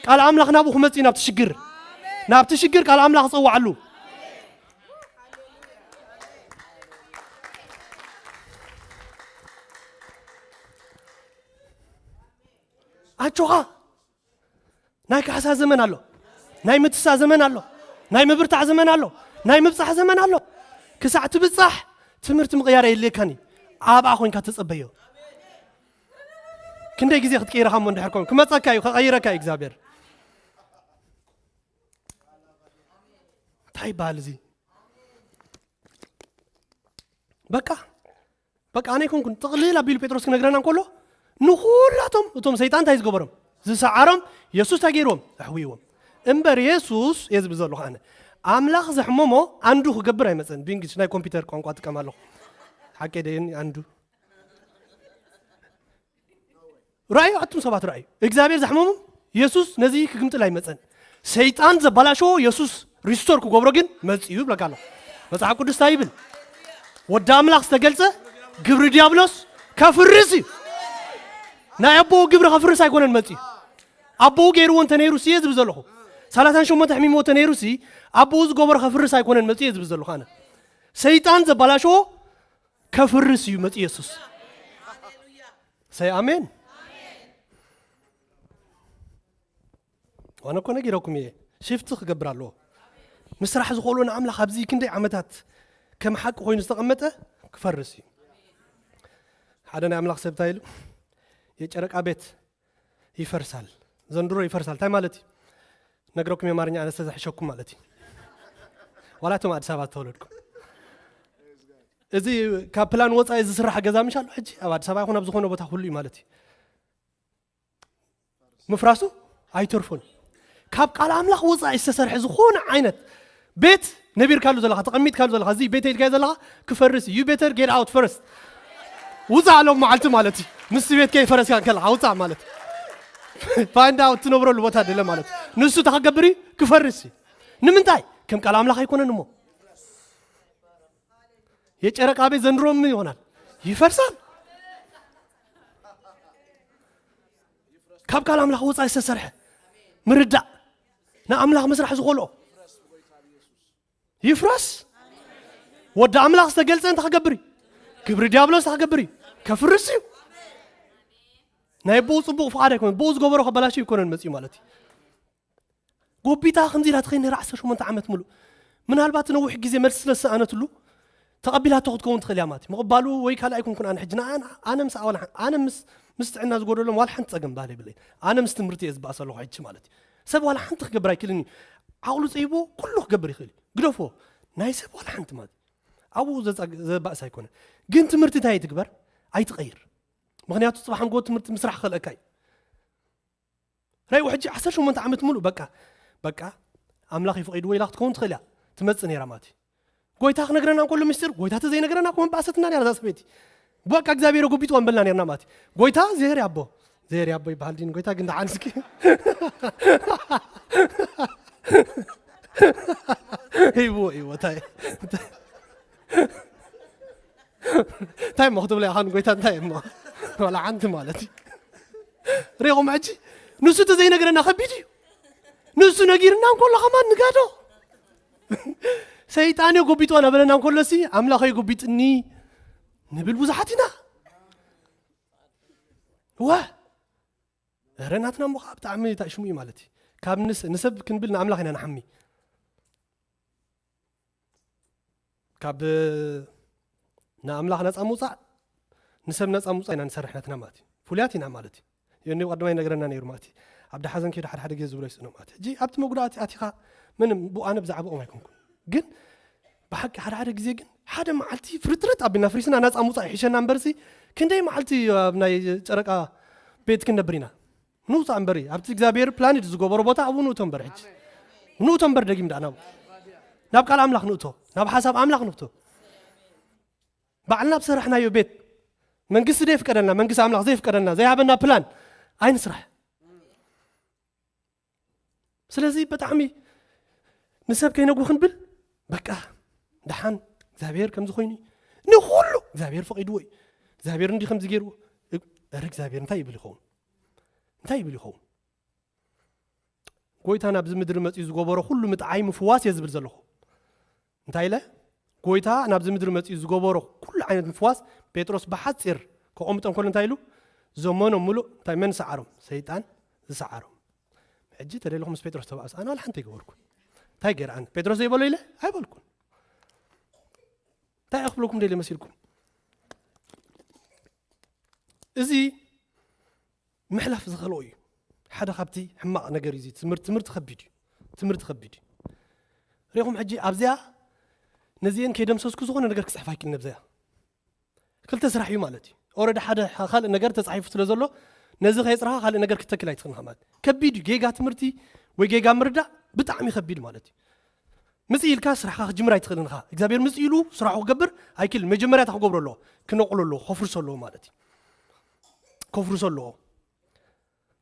ቃል ኣምላኽ ናብኡ ክመጽእ እዩ፣ ናብቲ ሽግር። ናብቲ ሽግር ቃል ኣምላኽ ጸውዓሉ። ኣጆኻ። ናይ ካሕሳ ዘመን ኣሎ። ናይ ምትሳ ዘመን ኣሎ። ናይ ምብርታዕ ዘመን ኣሎ። ናይ ምብጻሕ ዘመን ኣሎ። ክሳዕ ትብጻሕ ትምህርቲ ምቕያር የድልየካን እዩ። ኣብኣ ኮይንካ ተጸበዮ። ክንደይ ግዜ ክትቀይረኻ እሞ እንድሕር ኮን ክመጸካ እዩ፣ ከቐይረካ እዩ እግዚኣብሔር። እንታይ ይበሃል እዚ? በቃ በቃ ኣነ ኣይኮንኩን፣ ጥቕልል ኣቢሉ ጴጥሮስ ክነግረና እንከሎ፣ ንኹላቶም እቶም ሰይጣን እንታይ ዝገበሮም? ዝሰዓሮም፣ የሱስ እንታይ ገይርዎም? ኣሕውይዎም። እምበር የሱስ፣ እየ ዝብል ዘለኹ ኣነ፣ ኣምላኽ ዘሕመሞ ኣንዱ ክገብር ኣይመጸን። ብእንግሊሽ ናይ ኮምፒውተር ቋንቋ ጥቀም ኣለኹ። ሓቀይ ደየኒ ኣንዱ። ራእዩ ኣቱም ሰባት ራእዩ። እግዚኣብሔር ዘሕመሞም የሱስ ነዚ ክግምጥል ኣይመጸን። ሰይጣን ዘባላሸዎ የሱስ ሪስቶር ክገብሮ ግን መጺኡ ይብለካ ኣሎ። መጽሓፍ ቅዱስ እንታይ ይብል? ወዲ ኣምላኽ ዝተገልጸ ግብሪ ዲያብሎስ ከፍርስ እዩ። ናይ ኣቦኡ ግብሪ ከፍርስ ኣይኮነን መጺኡ። ኣቦኡ ገይርዎ እንተ ነይሩ ሲ እየ ዝብል ዘለኹ። ሰላሳን ሸሞንተ ሕሚምዎ እንተ ነይሩ ሲ ኣቦኡ ዝገበሮ ከፍርስ ኣይኮነን መጺኡ እየ ዝብል ዘለኹ ኣነ። ሰይጣን ዘባላሸዎ ከፍርስ እዩ መጺኡ የሱስ። ሰይ ኣሜን። ኣነ እኮ ነጊረኩም እየ። ሽፍቲ ክገብር ኣለዎ። ምስራሕ ዝኽእሎ ንኣምላኽ ኣብዚ ክንደይ ዓመታት ከም ሓቂ ኮይኑ ዝተቐመጠ ክፈርስ እዩ። ሓደ ናይ ኣምላኽ ሰብ እንታይ ኢሉ? የጨረቃ ቤት ይፈርሳል። ዘንድሮ ይፈርሳል። እንታይ ማለት እዩ? ነግረኩም የማርኛ ኣነስተ ዘሕሸኩም ማለት እዩ። ዋላ እቶም ኣዲስ ኣበባ ዝተወለድኩም። እዚ ካብ ፕላን ወጻኢ ዝስራሕ ገዛ ምሽ ኣሎ ሕጂ ኣብ ኣዲስ ኣበባ ይኹን ኣብ ዝኾነ ቦታ ኩሉ እዩ ማለት እዩ። ምፍራሱ ኣይተርፎን። ካብ ቃል ኣምላኽ ወፃኢ ዝተሰርሐ ዝኾነ ዓይነት ቤት ነቢርካሉ ዘለኻ፣ ተቐሚጥካሉ ዘለኻ፣ እዚ ቤት ኢልካዮ ዘለኻ ክፈርስ እዩ። You better get out first። ውፃእ ሎም መዓልቲ ማለት እዩ። ምስ ቤት ከይፈረስካ ከለኻ ውፃእ ማለት እዩ። Find out ትነብረሉ ቦታ ደለ ማለት እዩ። ንሱ ተኸገብር እዩ፣ ክፈርስ እዩ። ንምንታይ? ከም ቃል ኣምላኽ ኣይኮነን እሞ። የጨረቃ ቤት ዘንድሮ ምን ይሆናል? ይፈርሳል። ካብ ቃል ኣምላኽ ወፃኢ ዝተሰርሐ ምርዳእ ንኣምላኽ መስራሕ ዝኾልኦ ይፍረስ። ወዲ ኣምላኽ ዝተገልጸ እንታይ ክገብር እዩ? ግብሪ ዲያብሎስ እንታይ ክገብር እዩ? ከፍርስ እዩ። ናይ ቦኡ ጽቡቕ ፍቓድ ኣይኮነን፣ ቦኡ ዝገበሮ ከበላሽ ይኮነን መጽኡ ማለት እዩ። ጎቢታ ከምዚ ኢላ ትኸይድ ነራ ዓሰርተ ሸሞንተ ዓመት ሙሉእ። ምናልባት ነዊሕ ግዜ መልሲ ስለ ዝሰኣነትሉ ተቐቢላቶ ክትከውን ትኽእል እያ ማለት እዩ። ምቕባሉ ወይ ካልእ ኣይኮንኩን ኣነ ሕጂ ንኣ-፣ ኣነ ምስ ኣዋላ ኣነ ምስ ምስ ጥዕና ዝጎደሎም ዋላ ሓንቲ ጸገም ባል የብለይ። ኣነ ምስ ትምህርቲ እየ ዝበኣስ ኣለኹ ሕጂ ማለት እዩ። ሰብ ዋላ ሓንቲ ክገብር ኣይክእልን እዩ። ዓቕሉ ጸይቦ ኩሉ ክገብር ይኽእል እዩ። ግደፎ። ናይ ሰብ ዋላ ሓንቲ ማለት እዩ። ኣብኡ ዘጻግ-፣ ዘባእስ ኣይኮነን። ግን ትምህርቲ እንታይ ትግበር? ኣይትቐይር። ምኽንያቱ ጽባሕ ንጎ ትምህርቲ ምስራሕ ክኽእለካ እዩ። ራይኡ ሕጂ ዓሰርተ ሸሞንተ ዓመት ሙሉእ በቃ፣ በቃ ኣምላኽ ይፈቒድዎ ኢላ ክትከውን ትኽእል እያ። ትመጽእ ነይራ ማለት እዩ። ጎይታ ክነግረና እንከሎ ምስጢር፣ ጎይታ ተዘይነግረና እኮ መባእሰትና ነይራ እዛ ሰበይቲ። በቃ እግዚኣብሔር ጎቢጥዋ ምበልና ነይርና ማለት እዩ። ጎይታ ዜር ያቦ፣ ዜር ያቦ ይበሃል ድዩ? ጎይታ ግን ደሓን እስኪ። ሂብዎ፣ ሂብዎ፣ እንታይ? እንታይ እሞ ክትብሎ ኢኻ ንጎይታ እንታይ እሞ? ዋላ ሓንቲ ማለት እዩ። ሪኹም ሕጂ ንሱ ተዘይነግረና ከቢድ እዩ። ንሱ ነጊርና እንከሎ ከማን ንጋዶ። ሰይጣን እዩ ጎቢጥዋ ናበለና እንከሎሲ ኣምላኽ እዩ ጎቢጥኒ ንብል ብዙሓት ኢና። ዋ፣ እረ ናትና እሞ ከዓ ብጣዕሚ እንታይ ሽሙ እዩ ማለት እዩ። ካብ ንስ-፣ ንሰብ ክንብል ንኣምላኽ ኢና ንሓሚ። ካብ ንኣምላኽ ነፃ ምውፃእ፣ ንሰብ ነፃ ምውፃእ ኢና ንሰርሕ ናትና ማለት እዩ። ፍሉያት ኢና ማለት እዩ። የኔ ቀዳማይ ነገረና ነይሩ ማለት እዩ። ኣብ ደሓዘን ከይዱ ሓደ ሓደ ግዜ ዝብሎ ይስእኖ ማለት እዩ። ሕጂ ኣብቲ መጉዳእቲ ኣቲኻ ምንም ብኡ ኣነ ብዛዕባኦም ኣይኮንኩን። ግን ብሓቂ ሓደ ሓደ ግዜ ግን ሓደ መዓልቲ ፍርጥርጥ ኣቢልና ፍሪስና ነፃ ምውፃእ ይሕሸና እምበርሲ ክንደይ መዓልቲ ኣብ ናይ ጨረቃ ቤት ክንነብር ኢና። ንውፃእ እምበሪ ኣብቲ እግዚኣብሔር ፕላን ዝገበሮ ቦታ ኣብኡ ንእቶ እምበር ሕጂ ንእቶ እምበር ደጊም ደኣ ናብ ናብ ቃል ኣምላኽ ንእቶ ናብ ሓሳብ ኣምላኽ ንእቶ ባዕልና ብሰራሕናዮ ቤት መንግስቲ ዘይፍቀደልና መንግስቲ ኣምላኽ ዘይፍቀደልና ዘይሃበና ፕላን ኣይንስራሕ። ስለዚ ብጣዕሚ ንሰብ ከይነጉ ክንብል በቃ ደሓን እግዚኣብሔር ከምዚ ኮይኑ ንኩሉ እግዚኣብሔር ፈቂድዎ እዩ። እግዚኣብሔር እንዲ ከምዚ ገይርዎ እረ እግዚኣብሔር እንታይ ይብል ይኸውን? እንታይ ይብል ይኸውን? ጎይታ ናብዚ ምድሪ መፅኡ ዝገበሮ ኩሉ ምጥዓይ ምፍዋስ እየ ዝብል ዘለኹ። እንታይ ኢለ? ጎይታ ናብዚ ምድሪ መፅኡ ዝገበሮ ኩሉ ዓይነት ምፍዋስ ጴጥሮስ ብሓፂር ከቐምጦ እንከሎ እንታይ ኢሉ? ዘመኖም ሙሉእ እንታይ መን ሰዓሮም? ሰይጣን ዝሰዓሮም። ሕጂ ተደለኹ ምስ ጴጥሮስ ተባእስ ኣነ ዋላ ሓንቲ ኣይገበርኩን። እንታይ ገይረ ኣነ ጴጥሮስ ዘይበሎ ኢለ ኣይበልኩን። እንታይ ክብለኩም ደልየ መሲልኩም? እዚ ምሕላፍ ዝኸልኦ እዩ። ሓደ ካብቲ ሕማቕ ነገር እዩ። ትምህርቲ ትምህርቲ ከቢድ እዩ። ትምህርቲ ከቢድ እዩ። ሪኹም ሕጂ ኣብዚኣ ነዚአን ከይደምሰስኩ ዝኾነ ነገር ክፅሕፍ ኣይክእል ነብዚኣ ክልተ ስራሕ እዩ ማለት እዩ። ኦረዲ ሓደ ካልእ ነገር ተፃሒፉ ስለ ዘሎ ነዚ ከየፅረኻ ካልእ ነገር ክተክል ኣይትኽእልኻ ማለት ከቢድ እዩ። ጌጋ ትምህርቲ ወይ ጌጋ ምርዳእ ብጣዕሚ ከቢድ ማለት እዩ። ምፅ ኢልካ ስራሕካ ክጅምር ኣይትኽእልን ኢኻ። እግዚኣብሔር ምፅ ኢሉ ስራሑ ክገብር ኣይክእልን። መጀመርያ እንታይ ክገብሮ ኣለዎ? ክነቕሎ ኣለዎ፣ ከፍርሶ ኣለዎ ማለት እዩ። ከፍርሶ ኣለዎ።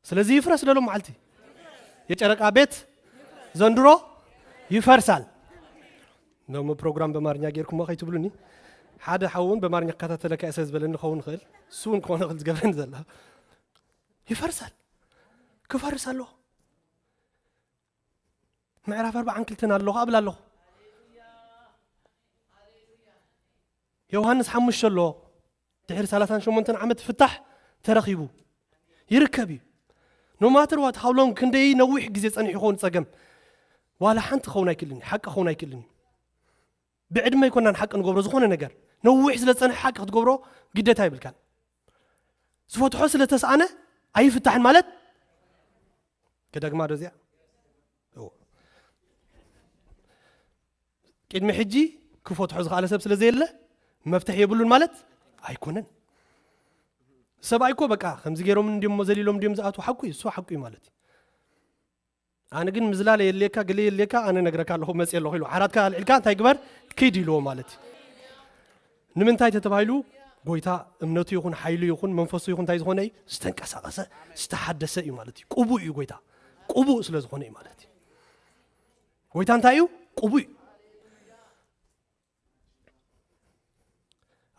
ስለዚ ይፍረስ ደሎ መዓልቲ የጨረቃ ቤት ዘንድሮ ይፈርሳል። ሎሚ ፕሮግራም በማርኛ ጌርኩሞ ከይትብሉኒ። ሓደ ሓውን በማርኛ ክከታተለካ እየ ስለ ዝበለኒ ክኸውን ይኽእል። እሱ እውን ክኾነ ክል ዝገብረኒ ዘሎ ይፈርሳል። ክፈርስ ኣለዎ። ምዕራፍ ኣርባዓን ክልተን ኣለኹ ኣብላ ኣለኹ። ዮሃንስ ሓሙሽተ ኣሎ። ድሕሪ ሰላሳን ሸሞንተን ዓመት ፍታሕ ተረኺቡ ይርከብ እዩ። ኖማተር ዋት ሃው ሎንግ ክንደይ ነዊሕ ግዜ ጸኒሑ ይኸውን ጸገም ዋላ ሓንቲ ክኸውን ኣይክእልን እዩ። ሓቂ ክኸውን ኣይክእልን እዩ። ብዕድመ ኣይኮናን ሓቂ ንገብሮ ዝኾነ ነገር ነዊሕ ስለ ዝጸንሐ ሓቂ ክትገብሮ ግዴታ ይብልካን። ዝፈትሖ ስለ ተስኣነ ኣይፍታሕን ማለት ክደግማ ዶ እዚኣ? እዎ። ቅድሚ ሕጂ ክፈትሖ ዝኽኣለ ሰብ ስለ ዘየለ መፍትሒ የብሉን ማለት ኣይኮነን። ሰብኣይ እኮ በቃ ከምዚ ገይሮም እንዲሞ ዘሊሎም እንዲዮም ዝኣትዉ ሓቁ እዩ፣ እሱ ሓቁ እዩ ማለት እዩ። ኣነ ግን ምዝላል የድልየካ፣ ግለ የድልየካ፣ ኣነ ነግረካ ኣለኹ፣ መጽእ ኣለኹ ኢሉ። ዓራትካ ኣልዒልካ እንታይ ግበር? ኪድ ኢልዎ ማለት እዩ። ንምንታይ ተተባሂሉ? ጎይታ እምነቱ ይኹን፣ ሓይሉ ይኹን፣ መንፈሱ ይኹን፣ እንታይ ዝኾነ እዩ? ዝተንቀሳቐሰ፣ ዝተሓደሰ እዩ ማለት እዩ። ቅቡእ እዩ ጎይታ። ቅቡእ ስለ ዝኾነ እዩ ማለት እዩ። ጎይታ እንታይ እዩ? ቅቡእ እዩ።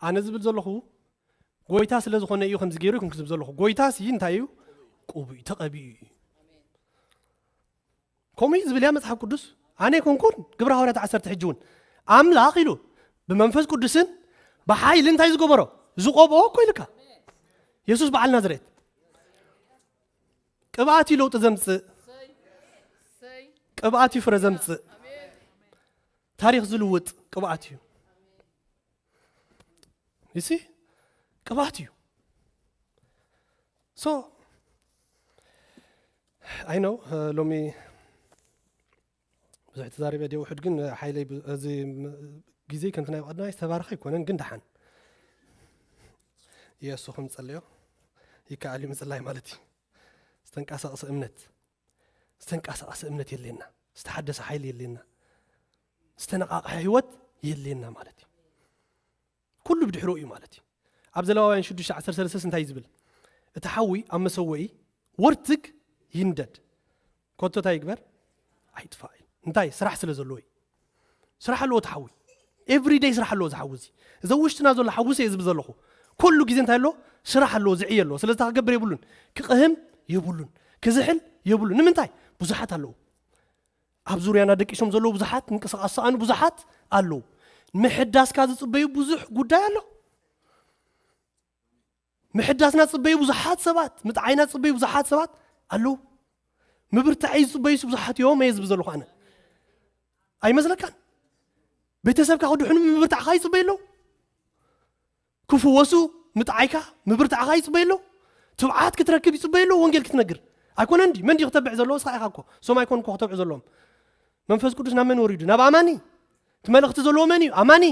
ኣነ ዝብል ዘለኹ ጎይታ ስለ ዝኾነ እዩ ከምዚ ገይሩ ይኹን ክዝብ ዘለኹ። ጎይታ ሲ እንታይ እዩ? ቅቡእ እዩ፣ ተቐቢኡ እዩ። ከምኡ እዩ ዝብል እያ መጽሓፍ ቅዱስ። ኣነ ኣይኮንኩን፣ ግብረ ሃዋርያት ዓሰርተ ሕጂ እውን ኣምላኽ ኢሉ ብመንፈስ ቅዱስን ብሓይሊ እንታይ ዝገበሮ? ዝቐብኦ እኮ ኢልካ። የሱስ በዓል ናዝሬት። ቅብኣት እዩ ለውጢ ዘምጽእ። ቅብኣት እዩ ፍረ ዘምጽእ። ታሪኽ ዝልውጥ ቅብኣት እዩ። ይሲ ቅብኣት እዩ። So I know ሎሚ ብዙሕ ተዛሪበ ድየ ውሕድ፣ ግን ሓይለይ ብ-፣ እዚ ም-፣ ግዜ ከምቲ ናይ ቀዳማይ ዝተባረኸ ኣይኮነን፣ ግን ደሓን የሱ ከም ጸልዮ ይከኣል እዩ ምጽላይ ማለት እዩ። ዝተንቀሳቐሰ እምነት፣ ዝተንቀሳቐሰ እምነት የድልየና፣ ዝተሓደሰ ሓይሊ የድልየና፣ ዝተነቓቕሐ ህይወት የድልየና ማለት እዩ። ኩሉ ብድሕሪኡ እዩ ማለት እዩ። ኣብ ዘለዋውያን ሽዱሽተ ዓሰርተ ሰለስተ እንታይ እዩ ዝብል? እቲ ሓዊ ኣብ መሰወኢ ወርትግ ይንደድ፣ ኮቶ እንታይ ይግበር? ኣይጥፋእ እዩ። እንታይ? ስራሕ ስለ ዘለዎ እዩ። ስራሕ ኣለዎ እቲ ሓዊ። ኤቭሪደይ ስራሕ ኣለዎ እዚ ሓዊ እዚ። እዚ ኣብ ውሽጥና ዘሎ ሓዊ እየ ዝብል ዘለኹ። ኩሉ ግዜ እንታይ ኣለዎ? ስራሕ ኣለዎ፣ ዝዕየ ኣለዎ። ስለዚ እንታይ ክገብር የብሉን? ክቕህም የብሉን። ክዝሕል የብሉን። ንምንታይ? ብዙሓት ኣለዉ። ኣብ ዙርያና ደቂሶም ዘለዉ ብዙሓት፣ ምንቅስቓስ ዝሰኣኑ ብዙሓት ኣለዉ። ምሕዳስካ ዝጽበዩ ብዙሕ ጉዳይ ኣሎ። ምሕዳስና ዝጽበዩ ብዙሓት ሰባት፣ ምጥዓይና ዝጽበዩ ብዙሓት ሰባት ኣለዉ። ምብርታዐይ ዝጽበዩስ ብዙሓት እዮም እየ ዝብል ዘለኹ ኣነ። ኣይመስለካን? ቤተሰብካ ክድሕኑ ምብርታዕኻ ይጽበዩ ኣለዉ። ክፍወሱ ምጥዓይካ ምብርታዕኻ ይጽበዩ ኣለዉ። ትብዓት ክትረክብ ይጽበዩ ኣለዉ። ወንጌል ክትነግር ኣይኮነን ድዩ? መን ድዩ ክተብዕ ዘለዎ? ንስኻ ኢኻ እኮ። እሶም ኣይኮኑን እኮ ክተብዑ ዘለዎም። መንፈስ ቅዱስ ናብ መን ወሪዱ? ናብ ኣማኒ። እቲ መልእኽቲ ዘለዎ መን እዩ? ኣማኒ።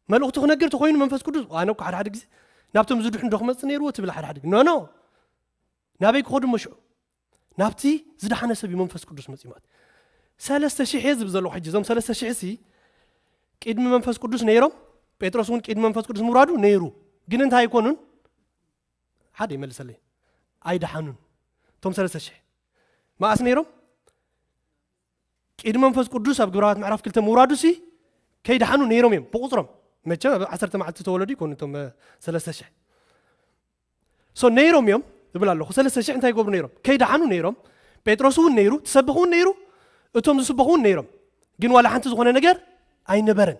መልእኽቱ ክነግር ተኾይኑ መንፈስ ቅዱስ፣ ኣነ እኮ ሓደ ሓደ ግዜ ናብቶም ዝድሕኑ ዶ ክመጽእ ነይርዎ ትብል ሓደ ሓደ ግዜ። ኖ፣ ኖ። ናበይ ክኸዱ እሞ ሽዑ? ናብቲ ዝደሓነ ሰብ እዩ መንፈስ ቅዱስ መጺኡ ማለት። ሰለስተ ሽሕ እየ ዝብል ዘለኹ ሕጂ። እዞም ሰለስተ ሽሕ ሲ ቅድሚ መንፈስ ቅዱስ ነይሮም፣ ጴጥሮስ እውን ቅድሚ መንፈስ ቅዱስ ምውራዱ ነይሩ። ግን እንታይ ኣይኮኑን? ሓደ ይመልሰለይ። ኣይደሓኑን። እቶም ሰለስተ ሽሕ መኣስ ነይሮም? ቅድሚ መንፈስ ቅዱስ ኣብ ግብረ ሃዋርያት ምዕራፍ ክልተ ምውራዱ ሲ ከይደሓኑ ነይሮም እዮም ብቁጽሮም። መቸም ኣብ ዓሰርተ መዓልቲ ዝተወለዱ ይኮኑ እቶም፣ እ፣ ሰለስተ ሽሕ። ሶ ነይሮም እዮም እብል ኣለኹ። ሰለስተ ሽሕ እንታይ ይገብሩ ነይሮም? ከይደሓኑ ነይሮም። ጴጥሮስ እውን ነይሩ፣ ትሰብኽ እውን ነይሩ፣ እቶም ዝስበኹ እውን ነይሮም። ግን ዋላ ሓንቲ ዝኾነ ነገር ኣይነበረን።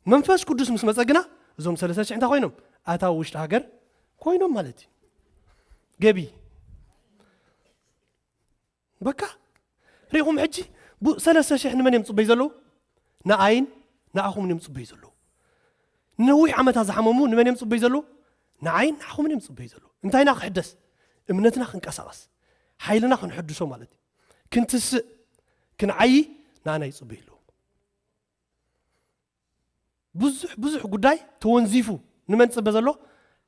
መንፈስ ቅዱስ ምስ መጸ ግና እዞም ሰለስተ ሽሕ እንታይ ኮይኖም? ኣታዊ ውሽጢ ሃገር ኮይኖም ማለት እዩ። ገቢ በቃ ሪኢኹም ሕጂ ቡ-፣ ሰለስተ ሽሕ ንመን እዮም ጽበዩ ዘለዉ? ንኣይን ንኣኹምን እዮም ጽበዩ ዘለዉ። ነዊሕ ዓመታት ዝሓመሙ ንመን እዮም ጽበዩ ዘለዉ? ንኣይን ንኣኹምን እዮም ጽበዩ ዘለዉ። እንታይና ክሕደስ? እምነትና ክንቀሳቐስ፣ ሓይልና ክንሕድሶ ማለት እዩ። ክንትስእ፣ ክንዓዪ ንኣና ይጽበዩ ኣለዉ። ብዙሕ፣ ብዙሕ ጉዳይ ተወንዚፉ ንመን ጽበ ዘሎ?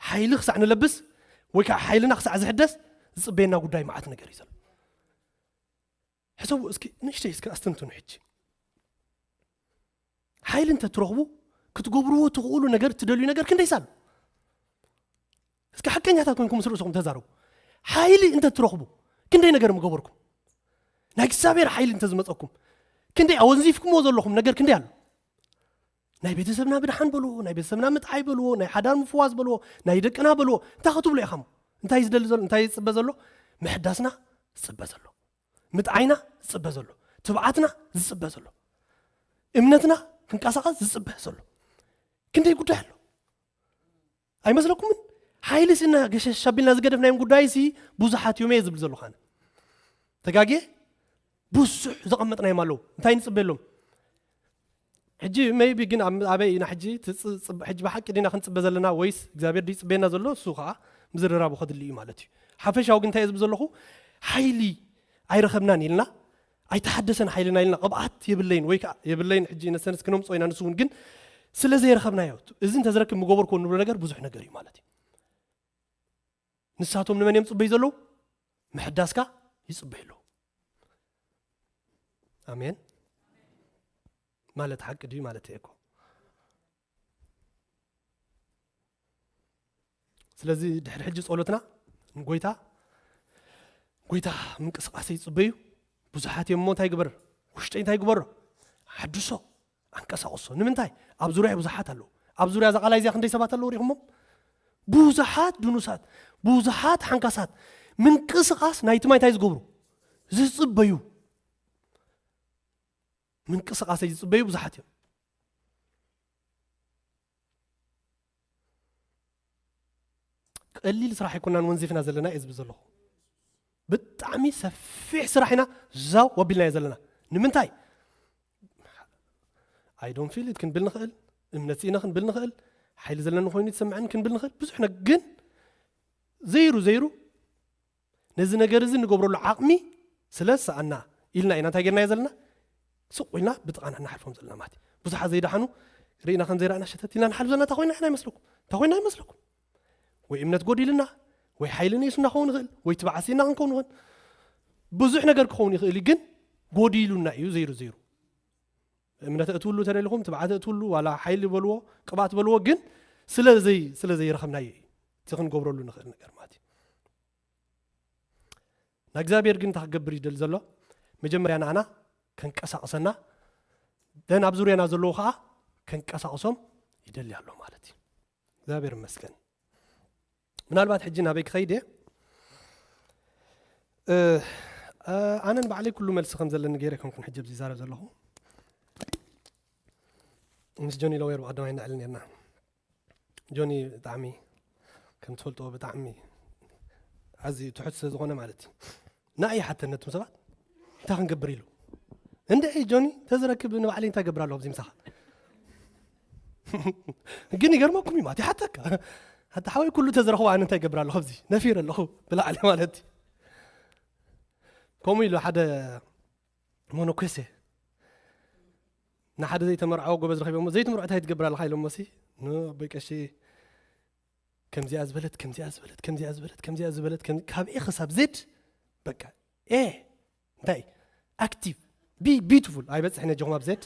ሓይሊ ክሳዕ ንለብስ ወይ ከዓ ሓይልና ክሳዕ ዝሕደስ ዝጽበየና ጉዳይ መዓት ነገር እዩ ዘሎ። ሕሰቡ እስኪ፣ ንእሽተይ እስኪ ኣስተንትኑ ሕጂ። ሓይሊ እንተ ትረኽቡ፣ ክትገብርዎ ትኽእሉ ነገር፣ ትደልዩ ነገር ክንደይ ሳሉ? እስኪ ሓቀኛታት ኮይንኩም ምስ ርእስኹም ተዛረቡ። ሓይሊ እንተ ትረኽቡ፣ ክንደይ ነገር ምገበርኩም? ናይ እግዚኣብሔር ሓይሊ እንተ ዝመጸኩም፣ ክንደይ ኣወንዚፍኩምዎ ዘለኹም ነገር ክንደይ ኣሎ? ናይ ቤተሰብና ብድሓን በልዎ፣ ናይ ቤተሰብና ምጥዓይ በልዎ፣ ናይ ሓዳር ምፍዋስ በልዎ፣ ናይ ደቅና በልዎ፣ እንታይ ክትብሉ ኢኻም? እንታይ ዝደሊ ዘሎ፣ እንታይ ዝጽበ ዘሎ? ምሕዳስና ዝጽበ ዘሎ፣ ምጥዓይና ዝጽበ ዘሎ፣ ትብዓትና ዝጽበ ዘሎ፣ እምነትና ክንቀሳቐስ ዝጽበ ዘሎ ክንደይ ጉዳይ ኣሎ። ኣይመስለኩምን? ሓይሊ ስና ገሸሽ ኣቢልና ዝገደፍናዮም ጉዳይ ሲ ብዙሓት እዮም እየ ዝብል ዘለኹ ኣነ። ተጋግየ? ብዙሕ ዘቐመጥናዮም ኣለዉ። እንታይ ንጽበየሎም? ሕጂ ሜይቢ ግን ኣብ-፣ ኣበይ ኢና ሕጂ? ትጽ-፣ ጽብ-፣ ሕጂ ብሓቂ ዲና ክንጽበ ዘለና ወይስ እግዚኣብሔር ድዩ ይጽበየና ዘሎ? እሱ ኸዓ ምዝርራቡ ከድሊ እዩ ማለት እዩ። ሓፈሻዊ ግን እንታይ እየ ዝብል ዘለኹ? ሓይሊ ኣይረኸብናን ኢልና፣ ኣይተሓደሰን ሓይልና ኢልና፣ ቅብኣት የብለይን ወይ ከዓ የብለይን፣ ሕጂ ነሰንስ ክነምጾ ኢና። ንሱ እውን ግን ስለ ዘይረኸብናዮ፣ እዚ እንተዝረክብ ምገበርኩዎ እንብሎ ነገር ብዙሕ ነገር እዩ ማለት እዩ። ንሳቶም ንመን እዮም ጽበዩ ዘለዉ? ምሕዳስካ ይጽበዩ ኣለዉ። ኣሜን ማለት ሓቂ ድዩ ማለት እኮ። ስለዚ ድሕሪ ሕጂ ጸሎትና ንጎይታ፣ ጎይታ ምንቅስቃሰ ይጽበዩ ብዙሓት እዮም እሞ እንታይ ግበር፣ ውሽጠይ እንታይ ግበሮ፣ ሓድሶ፣ ኣንቀሳቕሶ። ንምንታይ? ኣብ ዙርያ ብዙሓት ኣለዉ። ኣብ ዙርያ እዛ ቃላይ እዚኣ ክንደይ ሰባት ኣለዉ ሪኹሞም? ብዙሓት ድኑሳት፣ ብዙሓት ሓንካሳት፣ ምንቅስቃስ ናይቲ ማይ እንታይ ዝገብሩ፣ ዝጽበዩ፣ ምንቅስቃሰ ዝጽበዩ ብዙሓት እዮም። ቀሊል ስራሕ ኣይኮናን ወንዚፍና ዘለና እየ ዝብል ዘለኹ። ብጣዕሚ ሰፊሕ ስራሕ ኢና ዛው ወቢልናዮ ዘለና። ንምንታይ? I don't feel it ክንብል ንኽእል፣ እምነት ስኢና ክንብል ንኽእል፣ ሓይሊ ዘለኒ ኮይኑ ይሰምዐን ክንብል ንኽእል። ብዙሕ ነገር ግን ዘይሩ ዘይሩ ነዚ ነገር እዚ ንገብረሉ ዓቕሚ ስለ ዝሰኣና ኢልና ኢና እንታይ ጌርናዮ ዘለና? ስቕ ኢልና ብጥቓና እናሓልፎም ዘለና ማለት እዩ። ብዙሓት ዘይደሓኑ ርኢና ከም ዘይረኣና ሸተት ኢልና ንሓልፍ ዘለና እንታይ ኮይና ኢና ይመስለኩም? እንታይ ኮይና ይመስለኩም? ወይ እምነት ጎዲልና፣ ወይ ሓይሊ ነይሱና ክኸውን ይኽእል፣ ወይ ትብዓት ስኢና ክንከውን ይኽእል። ብዙሕ ነገር ክኸውን ይኽእል እዩ፣ ግን ጎዲሉና እዩ ዘይሩ ዘይሩ። እምነት እትብሉ ተደሊኹም ትብዓት እትብሉ ዋላ ሓይሊ በልዎ፣ ቅብኣት በልዎ፣ ግን ስለ ዘይ-፣ ስለ ዘይረኸብናዮ እዩ እቲ ክንገብረሉ ንኽእል ነገር ማለት እዩ። ንእግዚኣብሔር ግን እንታይ ክገብር ይደሊ ዘሎ? መጀመርያ ንኣና ከንቀሳቕሰና፣ ደን ኣብ ዙርያና ዘለዉ ኸዓ ከንቀሳቕሶም ይደሊ ኣሎ ማለት እዩ። እግዚኣብሔር ይመስገን። ምናልባት ሕጂ ናበይ ክኸይድ እየ? እ፣ እ፣ ኣነ ንባዕለይ ኩሉ መልሲ ከም ዘለኒ ገይረ ከምኩን ሕጂ ኣብዚ ይዛረብ ዘለኹ። ምስ ጆኒ ሎዌር ብቐዳማይ ንዕል ነርና። ጆኒ ብጣዕሚ ከም ትፈልጥዎ ብጣዕሚ ኣዝዩ ትሑት ስለ ዝኾነ ማለት እዩ። ንዓይ ይሓተኒ ነቶም ሰባት እንታይ ክንገብር ኢሉ። እንድዒ ጆኒ ተዝረክብ ንባዕለይ እንታይ ገብር ኣለኹ ኣብዚ ምሳኻ? ግን ይገርመኩም እዩ ማለት ይሓተካ። ኣታ ሓወይ ኩሉ ተዝረኽቦ ኣነ እንታይ ገብር ኣለኹ ኣብዚ? ነፊረ ኣለኹ ብላዕሊ ማለት እዩ። ከምኡ ኢሉ ሓደ መነኮሴ ንሓደ ዘይተመርዓወ ጎበዝ ረኺቦሞ፣ "ዘይትምርዖ እንታይ ትገብር ኣለኻ?" ኢሎሞ ሲ፣ "ኖ ኣቦይ ቀሺ ከምዚኣ ዝበለት፣ ከምዚኣ ዝበለት፣ ከምዚኣ ዝበለት፣ ከምዚኣ ዝበለት፣ ከም-፣ ካብ ኤ ክሳብ ዜድ በቃ ኤ እንታይ ኣክቲቭ ቢ ቢዩቲፉል ኣይበጽሕን እየ ጀኹም ኣብ ዜድ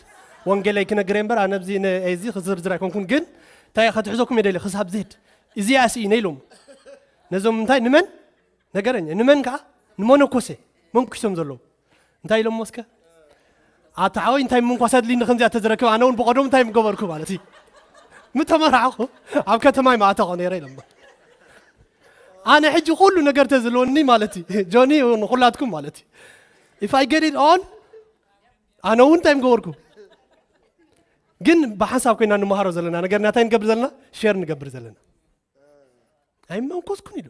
ወንጌለይ ክነግር እየ እምበር ኣነ ኣብዚ ን-፣ እዚ ክዝርዝር ኣይኮንኩን ግን እንታይ ከትሕዘኩም እየ ደልየ ክሳብ ዜድ እዚኣ ስኢነ" ኢሎም ነዞም እንታይ ንመን ነገረኛ ንመን ከዓ ንመነኮሴ መንኩሶም ዘለዉ እንታይ ኢሎሞ እስከ ኣታ ሓወይ እንታይ ምንኳስ ኣድልኒ ከምዚኣ ተዝረክብ ኣነ እውን ብቐደሙ እንታይ ምገበርኩ ማለት እዩ ምተመራዕኹ ኣብ ከተማይ ማእተኾ ነይረ ኢሎሞ ኣነ ሕጂ ኩሉ ነገር ተዝለወኒ ማለት እዩ ጆኒ ንኩላትኩም ማለት እዩ if I get it all ኣነ እውን እንታይ ምገበርኩ ግን ብሓንሳብ ኮይና ንመሃሮ ዘለና ነገር ናታይ ንገብር ዘለና ሸር ንገብር ዘለና ኣይመንኮስኩን ኢሉ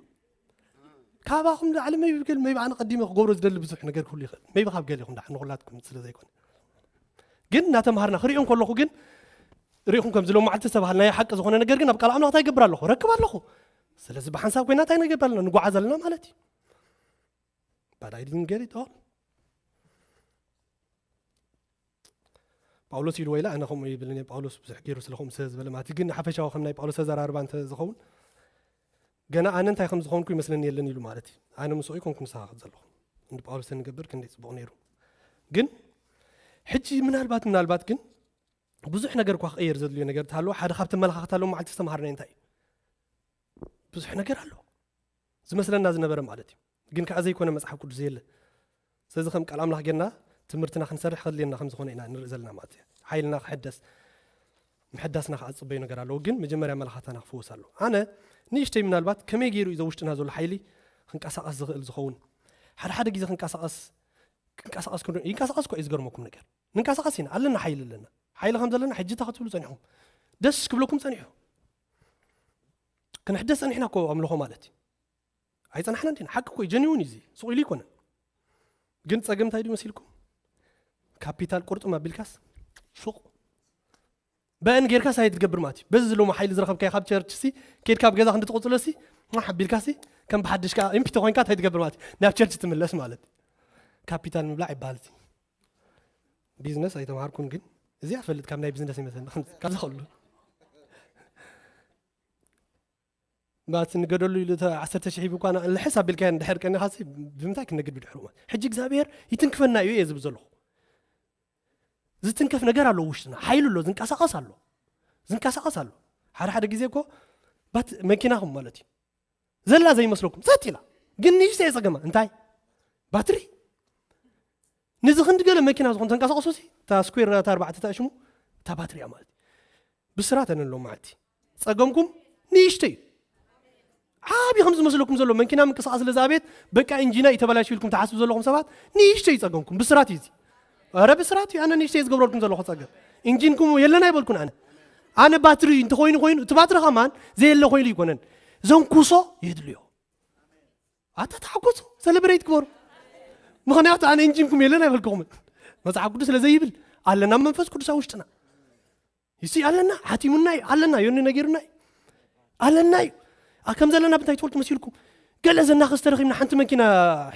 ካባኹም ላዕሊ መይቢ ገል መይቢ ኣነ ቀዲመ ክገብሮ ዝደሊ ብዙሕ ነገር ክህሉ ይኽእል መይቢ ካብ ገሊኹም ዳሕ ንኹላትኩም ስለ ዘይኮነ ግን እናተምሃርና ክሪኦ ከለኹ ግን ሪኢኹም ከም ዝለዉ መዓልቲ ዝተባሃልና ሓቂ ዝኾነ ነገር ግን ኣብ ቃል ኣምላኽ እንታይ ይገብር ኣለኹ ረክብ ኣለኹ ስለዚ ብሓንሳብ ኮይና እንታይ ንገብር ኣለና ንጓዓዝ ኣለና ማለት እዩ ባዳይድን ገሪት ኦል ጳውሎስ ኢሉ ወይላ ኣነ ከምኡ ይብልን እየ ጳውሎስ ብዙሕ ገይሩ ስለ ከምኡ ስለ ዝበለ ማለት እዩ። ግን ሓፈሻዊ ከም ናይ ጳውሎስ ኣዘራርባ እንተ ዝኸውን ገና ኣነ እንታይ ከም ዝኾንኩ ይመስለኒ የለን ኢሉ ማለት እዩ። ኣነ ምስኡ ይኮንኩ ንስኻ ዘለኹ እንዲ ጳውሎስ እንገብር ክንደይ ፅቡቕ ነይሩ። ግን ሕጂ ምናልባት ምናልባት ግን ብዙሕ ነገር እኳ ክቐየር ዘድልዮ ነገር ተሃለዎ ሓደ ካብ ተመላኻኽታ ሎም መዓልቲ ዝተምሃርናዮ እንታይ እዩ? ብዙሕ ነገር ኣሎ ዝመስለና ዝነበረ ማለት እዩ። ግን ከዓ ዘይኮነ መፅሓፍ ቅዱስ የለ። ስለዚ ከም ቃል ኣምላኽ ጌርና ትምህርትና ክንሰርሕ ከድልየና ከም ዝኾነ ኢና ንርኢ ዘለና ማለት እዩ። ሓይልና ክሕደስ ምሕዳስና ከዓ ዝፅበዩ ነገር ኣለዎ። ግን መጀመርያ መላኻታና ክፍወስ ኣለዎ። ኣነ ንእሽተይ ምናልባት ከመይ ገይሩ እዩ ዘውሽጥና ዘሎ ሓይሊ ክንቀሳቐስ ዝኽእል ዝኸውን ሓደ ሓደ ግዜ ክንቀሳቐስ ክንቀሳቐስ ክንዶ ይንቀሳቐስ እኮ እዩ ዝገርመኩም ነገር ንንቀሳቐስ ኢና ኣለና ሓይሊ ኣለና ሓይሊ ከም ዘለና ሕጂ እታ ክትብሉ ፀኒሕኩም ደስ ክብለኩም ፀኒሑ ክንሕደስ ፀኒሕና እኮ ኣምልኾ ማለት እዩ ኣይፀናሕና እንዲና ሓቂ እኮ ጀኒውን እዩ ስቕ ኢሉ ይኮነን ግን ፀገም እንታይ ድዩ መሲልኩም ካፒታል ቁርጥም ኣቢልካስ ሱቕ በአን ጌርካስ ኣይትገብር ማለት እዩ በዚ ዝለሞ ሓይሊ ዝረኸብካዮ ካብ ቸርች ሲ ኬድካ ኣብ ገዛ ክንዲ ትቕፅሎ ሲ ማሕ ኣቢልካ ሲ ከም ብሓድሽ ከዓ ኢምፒ ተኮይንካ እንታይ ትገብር ማለት እዩ ናብ ቸርች ትምለስ ማለት እዩ ካፒታል ምብላዕ ይበሃል ሲ ቢዝነስ ኣይተምሃርኩን ግን እዚኣ ፈልጥ ካብ ናይ ቢዝነስ ይመስለኒ ካብ ዝኸሉ ማለት ንገደሉ ኢሉ ዓሰርተ ሽሕ ሂቡ እኳ ልሕስ ኣቢልካ እንድሕር ቀኒኻሲ ብምንታይ ክነግድ ብድሕሩ ማለት ሕጂ እግዚኣብሔር ይትንክፈና እዩ እየ ዝብል ዘለኹ ዝትንከፍ ነገር ኣሎ ውሽጥና፣ ሓይሊ ኣሎ፣ ዝንቀሳቐስ ኣሎ፣ ዝንቀሳቐስ ኣሎ። ሓደ ሓደ ግዜ እኮ ባት መኪናኹም ማለት እዩ ዘላ ዘይመስለኩም ጸጥ ኢላ፣ ግን ንእሽተይ ጸገማ እንታይ? ባትሪ። ንዚ ክንዲ ገለ መኪና ዝኾን ተንቀሳቐሶ ሲ እታ ስኩዌር እታ ኣርባዕተ እታ ሽሙ እታ ባትሪ እያ ማለት እዩ። ብስራት ኣነ ኣለዎ መዓልቲ ጸገምኩም ንእሽተይ እዩ። ዓቢ ከም ዝመስለኩም ዘሎ መንኪና ምንቅስቃስ ስለ ዝኣብየት በቃ ኢንጂና እዩ ተበላሽዩ ኢልኩም ትሓስቡ ዘለኹም ሰባት ንእሽተይ እዩ ጸገምኩም። ብስራት እዩ እዚ። ኧረ ብስራት እዩ። ኣነ ንእሽተይ ዝገብረልኩም ዘለኹ ጸገም ኢንጂንኩም የለን ኣይበልኩን ኣነ። ኣነ ባትሪ እዩ እንተኾይኑ ኮይኑ እቲ ባትሪ ከማን ዘየለ ኮይኑ ይኮነን። ዘንኩሶ የድልዮ። ኣታ ተሓጎሱ ሰለብሬት ግበሩ። ምኽንያቱ ኣነ ኢንጂንኩም የለን ኣይበልኩኹምን። መጽሓፍ ቅዱስ ስለ ዘይብል ኣለና መንፈስ ቅዱስ ኣብ ውሽጥና። ይሲ ኣለና ሓቲሙና እዩ ኣለና ዮኒ ነጊሩና እዩ ኣለና እዩ። ኣ ከም ዘለና ብንታይ ትፈልጡ መሲልኩም? ገለ ዘናኸስ ተረኺብና ሓንቲ መኪና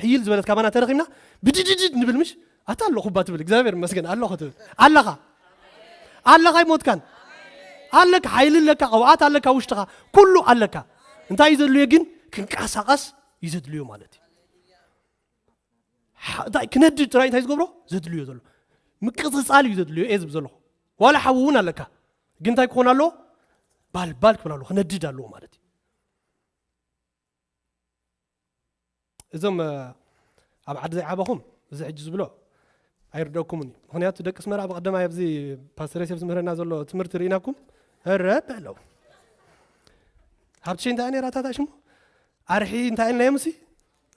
ሕይል ዝበለት ካባና ተረኺብና ብድድድድ ንብል ምሽ ኣታ ኣለኹ እባ ትብል እግዚኣብሔር ይመስገን ኣለኹ ትብል ኣለኻ ኣለኻ ኣይሞትካን ኣለካ ሓይሊ ኣለካ ቅብኣት ኣለካ ውሽጥኻ ኩሉ ኣለካ። እንታይ እዩ ዘድልዮ ግን ክንቀሳቐስ እዩ ዘድልዮ ማለት እዩ። ሓ- እንታይ ክነድድ ጥራይ እንታይ ዝገብሮ ዘድልዮ ዘሎ ምቅፅፃል እዩ ዘድልዮ እየ ዝብል ዘለኹ። ዋላ ሓዊ እውን ኣለካ ግን እንታይ ክኾን ኣለዎ? ባልባል ክብል ኣለዎ ክነድድ ኣለዎ ማለት እዩ። እዞም እ፣ ኣብ ዓዲ ዘይዓበኹም እዚ ሕጂ ዝብሎ ኣይርደኩምን እዩ። ምክንያቱ ደቂ ስመራ ብቀደማይ ኣብዚ ፓስተር ዮሴፍ ዝምህረና ዘሎ ትምህርቲ ርኢናኩም እረ በለው። ሃብትሸይ እንታይ ነራ ታታ ሽሙ ኣርሒ እንታይ ኢልና የምሲ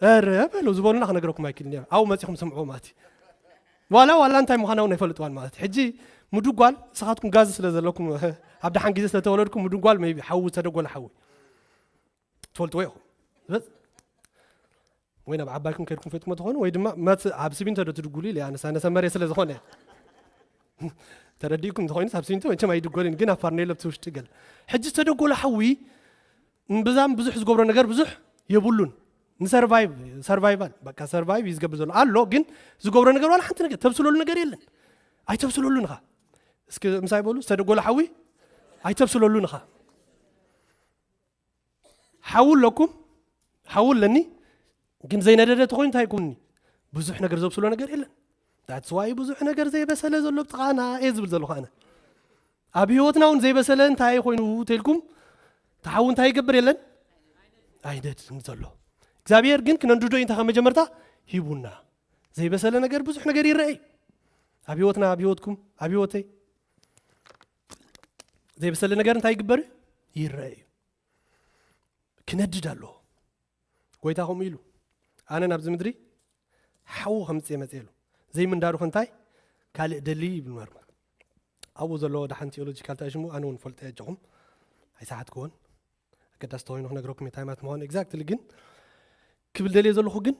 እረ በለው ዝበሉና ክነግረኩም ኣይክልን እየ። ኣብኡ መፂኹም ስምዑ ማለት እዩ። ዋላ ዋላ እንታይ ምዃና እውን ኣይፈልጥዋን ማለት እዩ። ሕጂ ምድጓል ንስኻትኩም ጋዝ ስለ ዘለኩም ኣብ ደሓን ግዜ ስለተወለድኩም ምድጓል መይቢ ሓዊ ዝተደጎለ ሓዊ ትፈልጥዎ ኢኹም። በስ ወይ ናብ ዓባይኩም ከድኩም ፈትሞ ትኾኑ ወይ ድማ መት ኣብ ሲሚንቶ ዶ ትድጉሉ ኢለ ኣነሳ ነሰመረ ስለ ዝኾነ ተረዲእኩም እንተኾይኑ ኣብ ሲሚንቶ መቸም ኣይድጎልን ግን ኣብ ፋርኔሎ ብቲ ውሽጢ ገለ ሕጂ ዝተደጎለ ሓዊ እምብዛም ብዙሕ ዝገብሮ ነገር ብዙሕ የብሉን። ንሰርቫይቭ ሰርቫይቫል በቃ ሰርቫይቭ እዩ ዝገብር ዘሎ ኣሎ ግን ዝገብሮ ነገር ዋላ ሓንቲ ነገር ተብስለሉ ነገር የለን። ኣይተብስለሉን ኢኻ እስኪ ምሳይ በሉ ዝተደጎለ ሓዊ ኣይተብስለሉን ኢኻ። ሓዊ ኣለኩም ሓዊ ኣለኒ ግን ዘይነደደ ተኮይኑ እንታይ ይኩምኒ ብዙሕ ነገር ዘብስሎ ነገር የለን። That's why ብዙሕ ነገር ዘይበሰለ ዘሎ ብጥቓና እየ ዝብል ዘለኹ ኣነ። ኣብ ህይወትና እውን ዘይበሰለ እንታይ ኮይኑ ተልኩም ተሓዊ እንታይ ይገብር የለን ኣይደድን ዘሎ። እግዚኣብሔር ግን ክነንድዶ እንታይ ከመጀመርታ ሂቡና። ዘይበሰለ ነገር ብዙሕ ነገር ይረአ እዩ ኣብ ህይወትና ኣብ ህይወትኩም ኣብ ህይወተይ ዘይበሰለ ነገር እንታይ ይግበር ይረአ እዩ። ክነድድ ኣለዎ። ጎይታ ከምኡ ኢሉ ኣነ ናብዚ ምድሪ ሓዊ ከምፅእ መፅእ ኢሉ ዘይምንዳዱ ከንታይ ካልእ ደሊ ይብል መርማ ኣብኡ ዘለዎ ደሓን ቴዎሎጂካል ታሽሙ ኣነ እውን ፈልጠ ያጀኹም ኣይሰሓትክዎን ኣገዳሲ ተኮይኑ ክነግረኩም የታይ ማለት ምዃኑ ኤግዛክትሊ ግን ክብል ደልየ ዘለኹ ግን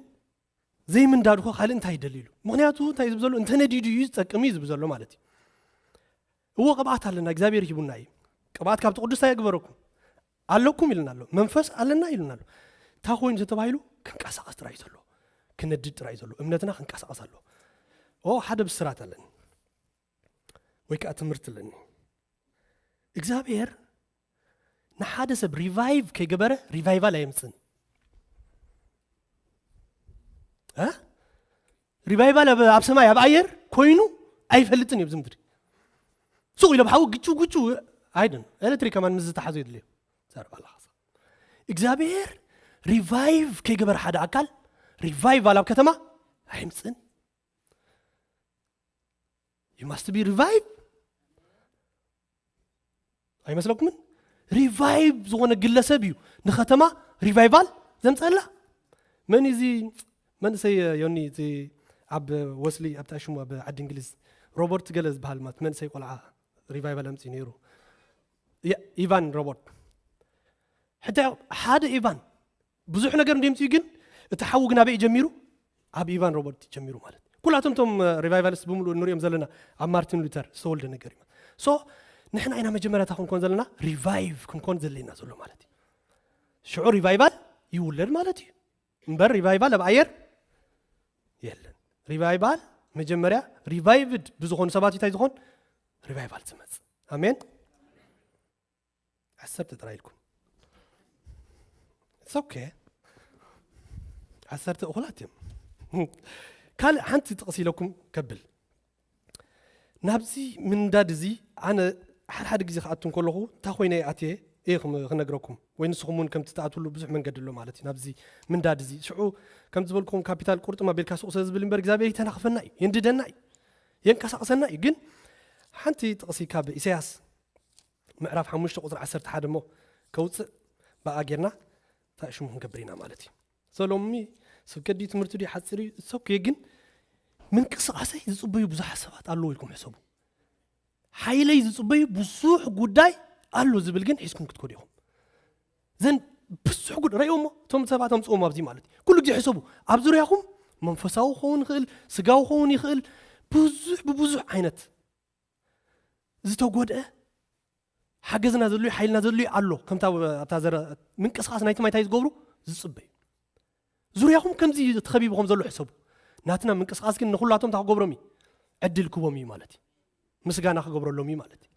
ዘይምንዳድኮ ካልእ እንታይ ይደሊ ኢሉ ምክንያቱ እንታይ ዝብ ዘሎ እንተነዲዱ እዩ ዝጠቅም እዩ ዝብ ዘሎ ማለት እዩ። እዎ ቅብኣት ኣለና እግዚኣብሔር ሂቡና እዩ። ቅብኣት ካብቲ ቅዱስታ የግበረኩም ኣለኩም ኢልና ኣሎ መንፈስ ኣለና ኢልና ኣሎ። እንታይ ኮይኑ ተባሂሉ ክንቀሳቀስ ጥራይ ዘሎ ክነድድ ጥራይ ዘሎ እምነትና ክንቀሳቀስ ኣሎ። ኦ ሓደ ብስራት ኣለኒ ወይ ከዓ ትምህርቲ ኣለኒ እግዚኣብሔር ንሓደ ሰብ ሪቫይቭ ከይገበረ ሪቫይቫል ኣየምፅን። ሪቫይቫል ኣብ ሰማይ ኣብ ኣየር ኮይኑ ኣይፈልጥን እዩ ኣብዚ ምድሪ። ሱቕ ኢሎ ብሓዊ ግቹ ግቹ ኣይደን ኤሌክትሪክ ከማን ምስ ዝተሓዞ የድልዮ። ዛረባ ኣለካ እግዚኣብሔር ሪቫይቭ ከይገበረ ሓደ ኣካል ሪቫይቫል ኣብ ከተማ ኣይምፅን። You must be revived ኣይመስለኩምን? ሪቫይቭ ዝኾነ ግለሰብ እዩ ንከተማ ሪቫይቫል ዘምፀላ። መን እዚ መንእሰይ ዮኒ እቲ ኣብ ወስሊ ኣብታ ሽሙ ኣብ ዓዲ እንግሊዝ ሮበርት ገለ ዝበሃል ማለት መንእሰይ ቆልዓ ሪቫይቫል ኣምፅኡ ነይሩ። ኢቫን ሮበርት ሕጂ ሓደ ኢቫን ብዙሕ ነገር እንዲምፅኡ ግን እቲ ሓዊ ግን ኣበይ ጀሚሩ ኣብ ኢቫን ሮበርት ጀሚሩ ማለት ኩላቶም ቶም ሪቫይቫልስ ብምሉእ ንሪኦም ዘለና ኣብ ማርቲን ሉተር ዝተወልደ ነገር እዩ። ሶ ንሕና ኢና መጀመርያታ ክንኮን ዘለና ሪቫይቭ ክንኮን ዘለና ዘሎ ማለት እዩ። ሽዑ ሪቫይቫል ይውለድ ማለት እዩ። እምበር ሪቫይቫል ኣብ ኣየር የለን። ሪቫይቫል መጀመርያ ሪቫይቭድ ብዝኾኑ ሰባት እንታይ ዝኾን ሪቫይቫል ዝመፅ። ኣሜን። ዓሰርተ ጥራይ ኢልኩም ኦኬ። ዓሰርተ እኹላት እዮም። ካልእ ሓንቲ ጥቕስ ኢለኩም ከብል ናብዚ ምንዳድ እዚ ኣነ ሓደ ሓደ ግዜ ክኣቱ እንከለኹ እንታይ ኮይነ እየ ኣትየ እየ ክም- ክነግረኩም፣ ወይ ንስኹም እውን ከምቲ ትኣትውሉ ብዙሕ መንገዲ ኣሎ ማለት እዩ። ናብዚ ምንዳድ እዚ ሽዑ ከም ዝበልኩም ካፒታል ቁርጥም ኣቢልካ ሱቕ ስለ ዝብል እምበር እግዚኣብሔር ይተናኽፈና እዩ፣ የንድደና እዩ፣ የንቀሳቕሰና እዩ። ግን ሓንቲ ጥቕሲ ካብ ኢሳያስ ምዕራፍ ሓሙሽተ ቁፅሪ ዓሰርተ ሓደ እሞ ከውፅእ ብኣ ጌርና ታሽሙ ክንገብር ኢና ማለት እዩ። ሰሎሚ ስብከት ድዩ ትምህርቲ ድዩ ሓፂር እዩ እሶኬ፣ ግን ምንቅስቃሰይ ዝፅበዩ ብዙሓት ሰባት ኣለዉ ኢልኩም ሕሰቡ። ሓይለይ ዝፅበዩ ብዙሕ ጉዳይ ኣሎ ዝብል ግን ሒዝኩም ክትከዱ ኢኹም። ዘን ብዙሕ ጉድ ረእዮሞ እቶም ሰባት ኣምፅኦም ኣብዚ ማለት እዩ። ኩሉ ግዜ ሕሰቡ፣ ኣብ ዙርያኹም መንፈሳዊ ክኸውን ይኽእል፣ ስጋዊ ክኸውን ይኽእል፣ ብዙሕ ብብዙሕ ዓይነት ዝተጎድአ ሓገዝና ዘድልዩ ሓይልና ዘድልዩ ኣሎ። ከምታ ኣብታ ዘረ ምንቅስቃስ ናይቲ ማይ እንታይ ዝገብሩ ዝፅበዩ ዙርያኹም ከምዚ ተኸቢቡ ከም ዘሎ ሕሰቡ። ናትና ምንቅስቃስ ግን ንኩላቶም እንታይ ክገብሮም እዩ? ዕድል ክቦም እዩ ማለት እዩ። ምስጋና ክገብረሎም እዩ ማለት እዩ።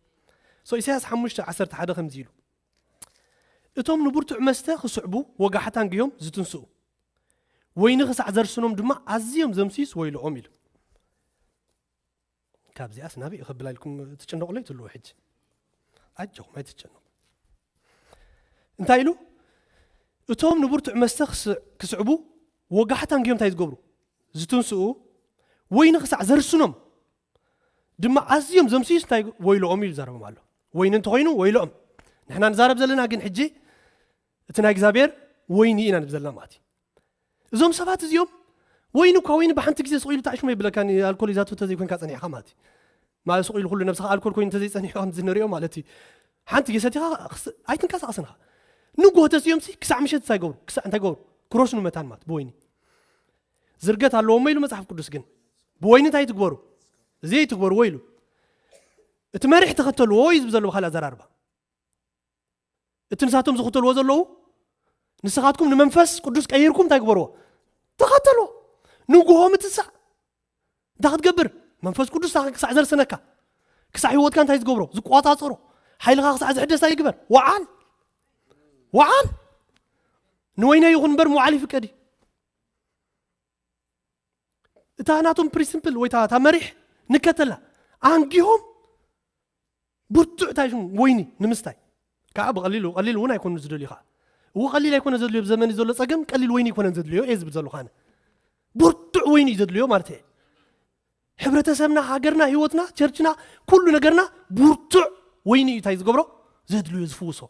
So ኢሳያስ ሓሙሽተ ዓሰርተ ሓደ ከምዚ ኢሉ፣ እቶም ንብርቱዕ መስተ ክስዕቡ ወጋሕታ እንግዮም ዝትንስኡ፣ ወይኒ ክሳዕ ዘርስኖም ድማ ኣዝዮም ዘምስዩስ ወይልኦም ኢሉ። ካብዚኣስ ናበይ ከብላ ኢልኩም ትጭነቑለይ ትልዎ ሕጂ? ኣጆኹም ኣይትጨነቑ። እንታይ ኢሉ? እቶም ንብርቱዕ መስተ ክስ- ክስዕቡ ወጋሕታ እንግዮም እንታይ ዝገብሩ? ዝትንስኡ፣ ወይኒ ክሳዕ ዘርስኖም ድማ ኣዝዮም ዘምስዩስ እንታይ ወይልኦም ኢሉ ይዛረቦም ኣሎ። ወይኒ እንተኾይኑ ወይልኦም። ንሕና ንዛረብ ዘለና ግን ሕጂ እቲ ናይ እግዚኣብሔር ወይኒ ኢና ንብል ዘለና ማለት እዩ። እዞም ሰባት እዚኦም ወይኒ እኳ ወይኒ ብሓንቲ ግዜ ስቕ ኢሉ ታሽሙ የብለካን፣ ኣልኮል ይዛቱ እንተዘይኮንካ ጸኒሕካ ማለት እዩ። ማለት ስቕ ኢሉ ኩሉ ነብስኻ ኣልኮል ኮይኑ እንተዘይጸኒሑ ከምዚ ንሪኦ ማለት እዩ። ሓንቲ ግዜ ሰቲኻ ክስ- ኣይትንቀሳቐስን ኢኻ። ንግሆ ተሲኦም ሲ ክሳዕ ምሸት እንታይ ይገብሩ? ክሳዕ እንታይ ይገብሩ? ክረስኑ መታን ማለት ብወይኒ። ዝርገት ኣለዎ እሞ ኢሉ መጽሓፍ ቅዱስ ግን ብወይኒ እንታይ ትግበሩ? እዚ ትግበሩ ወይ ኢሉ። እቲ መሪሕ ተኸተልዎ እዩ ዝብል ዘሎ ብኻልእ ኣዘራርባ። እቲ ንሳቶም ዝኽተልዎ ዘለዉ ንስኻትኩም ንመንፈስ ቅዱስ ቀይርኩም እንታይ ግበርዎ? ተኸተልዎ። ንግሆ ምትሳእ እንታይ ክትገብር? መንፈስ ቅዱስ ክሳዕ ዘርሰነካ፣ ክሳዕ ህይወትካ እንታይ ዝገብሮ? ዝቆጻጸሮ፣ ሓይልኻ ክሳዕ ዝሕደስ እንታይ ይግበር? ወዓል። ወዓል። ንወይነ ይኹን እምበር ምውዓል ይፍቀድ እዩ። እታ ናቶም ፕሪንሲፕል ወይ እታ እታ መሪሕ ንከተላ። ኣንጊሆም ብርቱዕ እንታይ ሽሙ ወይኒ ንምስታይ። ከዓ ብቐሊሉ፣ ቀሊል እውን ኣይኮኑ ዝደልዩ ከዓ። እዎ ቀሊል ኣይኮነ ዘድልዮ፣ ኣብ ዘመን ዘሎ ጸገም ቀሊል ወይኒ ኣይኮነን ዘድልዮ እየ ዝብል ዘለኹ ኣነ። ብርቱዕ ወይኒ እዩ ዘድልዮ ማለት እየ። ሕብረተሰብና፣ ሃገርና፣ ህይወትና፣ ቸርችና፣ ኩሉ ነገርና ብርቱዕ ወይኒ እዩ እንታይ ዝገብሮ? ዘድልዮ፣ ዝፍውሶ።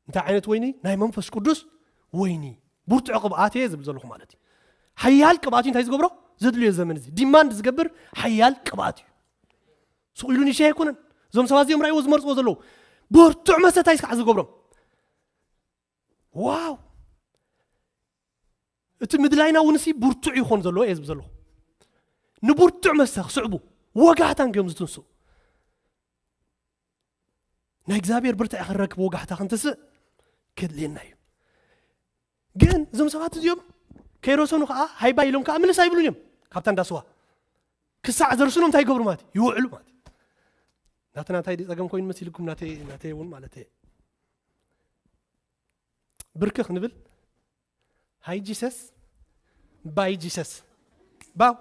እንታይ ዓይነት ወይኒ? ናይ መንፈስ ቅዱስ ወይኒ። ብርቱዕ ቅብኣት እየ ዝብል ዘለኹ ማለት እዩ። ሓያል ቅብኣት እዩ እንታይ ዝገብሮ? ዘድልዮ ዘመን እዚ ዲማንድ ዝገብር ሓያል ቅብኣት እዩ። ስቕ ኢሉ ንሻይ ኣይኮነን። እዞም ሰባት እዚኦም ራእይዎ ዝመርፅዎ ዘለዉ ብርቱዕ መስተ እንታይ ስካዕ ዝገብሮም? ዋው! እቲ ምድላይና እውን ሲ ብርቱዕ ይኾን ዘለዎ እየ ዝብል ዘለኹ። ንብርቱዕ መስተ ክስዕቡ ወጋሕታ እንግዮም ዝትንስኡ። ናይ እግዚኣብሔር ብርትዕ ክንረክብ ወጋሕታ ክንትስእ ከድልየና እዩ። ግን እዞም ሰባት እዚኦም ከይረሰኑ ከዓ ሃይባ ኢሎም ከዓ ምልስ ኣይብሉን እዮም። ካብታ እንዳስዋ ክሳዕ ዘርስኖም እንታይ ይገብሩ ማለት እዩ? ይውዕሉ ማለት እዩ። ናትና እንታይ ድዩ ጸገም ኮይኑ መሲልኩም? ናተይ ናተይ እውን ማለት እየ። ብርክኽ ንብል። ሃይ ጂሰስ፣ ባይ ጂሰስ። ባው።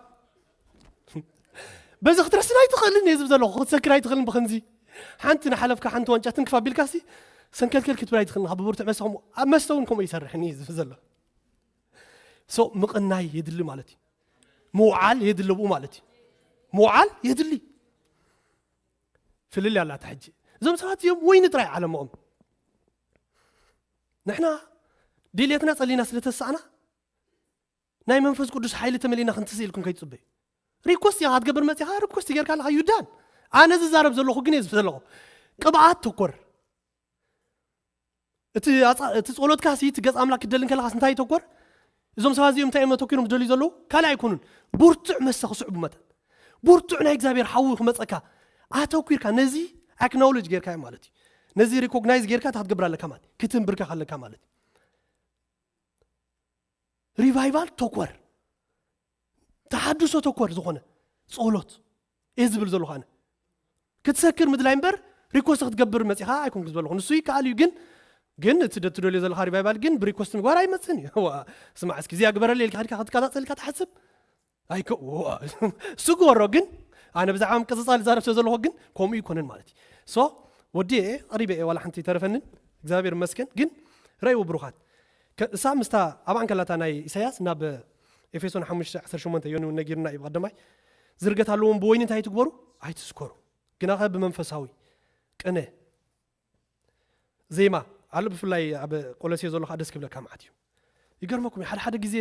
በዚ ክትረስን ኣይትኽእልን እየ ዝብ ዘለኹ፣ ክትሰክር ኣይትኽእልን ብኸምዚ። ሓንቲ ንሓለፍካ ሓንቲ ዋንጫ ትንክፍ ኣቢልካሲ ሰንከልከል ክትብል ኣይትኽእልን። ካብ ብብርቱዕ መስተ ከምኡ፣ ኣብ መስተ እውን ከምኡ ይሰርሕን እየ ዝብ ዘሎ። ሶ ምቕናይ የድሊ ማለት እዩ። ምውዓል የድሊ ብኡ ማለት እዩ። ምውዓል የድሊ። ፍልል ያላታ ሕጂ እዞም ሰባት እዮም ወይኒ ጥራይ ዓለምኦም። ንሕና ድልየትና ጸሊና ስለ ተሳእና ናይ መንፈስ ቅዱስ ሓይሊ ተመሊና ክንትስእ ኢልኩም ከይትጽበዩ። ሪኮስት ኢኻ ክትገብር መጺኻ ሪኮስት ጌርካ ኣለኻ ዩዳን። ኣነ ዝዛረብ ዘለኹ ግን እየ ዝፍ ዘለኹ። ቅብኣት ተኮር። እቲ ኣጻ- እቲ ጸሎትካ ሲ እቲ ገጽ ኣምላክ ክትደሊ እንከለኻስ እንታይ ተኮር? እዞም ሰባት እዚኦም እንታይ እዮም ኣተኪሮም ዝደልዩ ዘለዉ? ካልእ ኣይኮኑን። ብርቱዕ መስተ ክስዕቡ መጠን። ብርቱዕ ናይ እግዚኣብሔር ሓዊ ክመጸካ ኣተኪርካ ነዚ ኣክኖሎጅ ጌርካ ማለት እዩ። ነዚ ሪኮግናይዝ ጌርካ እንታይ ክትገብር ኣለካ ማለት እዩ? ክትንብርከኽ ኣለካ ማለት እዩ። ሪቫይቫል ተኮር፣ ተሓድሶ ተኮር ዝኾነ ጸሎት እየ ዝብል ዘለኹ ኣነ። ክትሰክር ምድላይ እምበር ሪኮስት ክትገብር መጺኻ ኣይኮንኩ ዝበለኹ። ንሱ ይከኣል እዩ ግን፣ ግን እቲ ደ- ትደልዮ ዘለኻ ሪቫይቫል ግን ብሪኮስት ምግባር ኣይመጽእን እዩ። ዋ፣ ስማዕ እስኪ እዚኣ ግበረለይ ኢልካ ከድካ ክትቀጻጸል ኢልካ ትሓስብ? ኣይከ-፣ ዋ፣ እሱ ግበሮ ግን ኣነ ብዛዕባ ምቅፅፃል ዝዛረብ ስለ ዘለኹ ግን ከምኡ ይኮነን ማለት እዩ። ሶ ወዲ እየ ቀሪበ እየ ዋላ ሓንቲ ተረፈንን እግዚኣብሔር መስገን። ግን ረእይዎ ብሩኻት፣ እሳ ምስታ ኣብኣ እንከላታ ናይ ኢሳያስ ናብ ኤፌሶን ሓሙሽተ ዓሰርተ ሸሞንተ ዮኒ እውን ነጊርና እዩ ብቐደማይ፣ ዝርገት ኣለዎም ብወይኒ እንታይ ኣይትግበሩ፣ ኣይትስከሩ፣ ግናኸ ብመንፈሳዊ ቅነ ዜማ ኣሎ። ብፍላይ ኣብ ቆለሴ ዘሎ ከዓ ደስ ክብለካ መዓት እዩ። ይገርመኩም ሓደ ሓደ ግዜ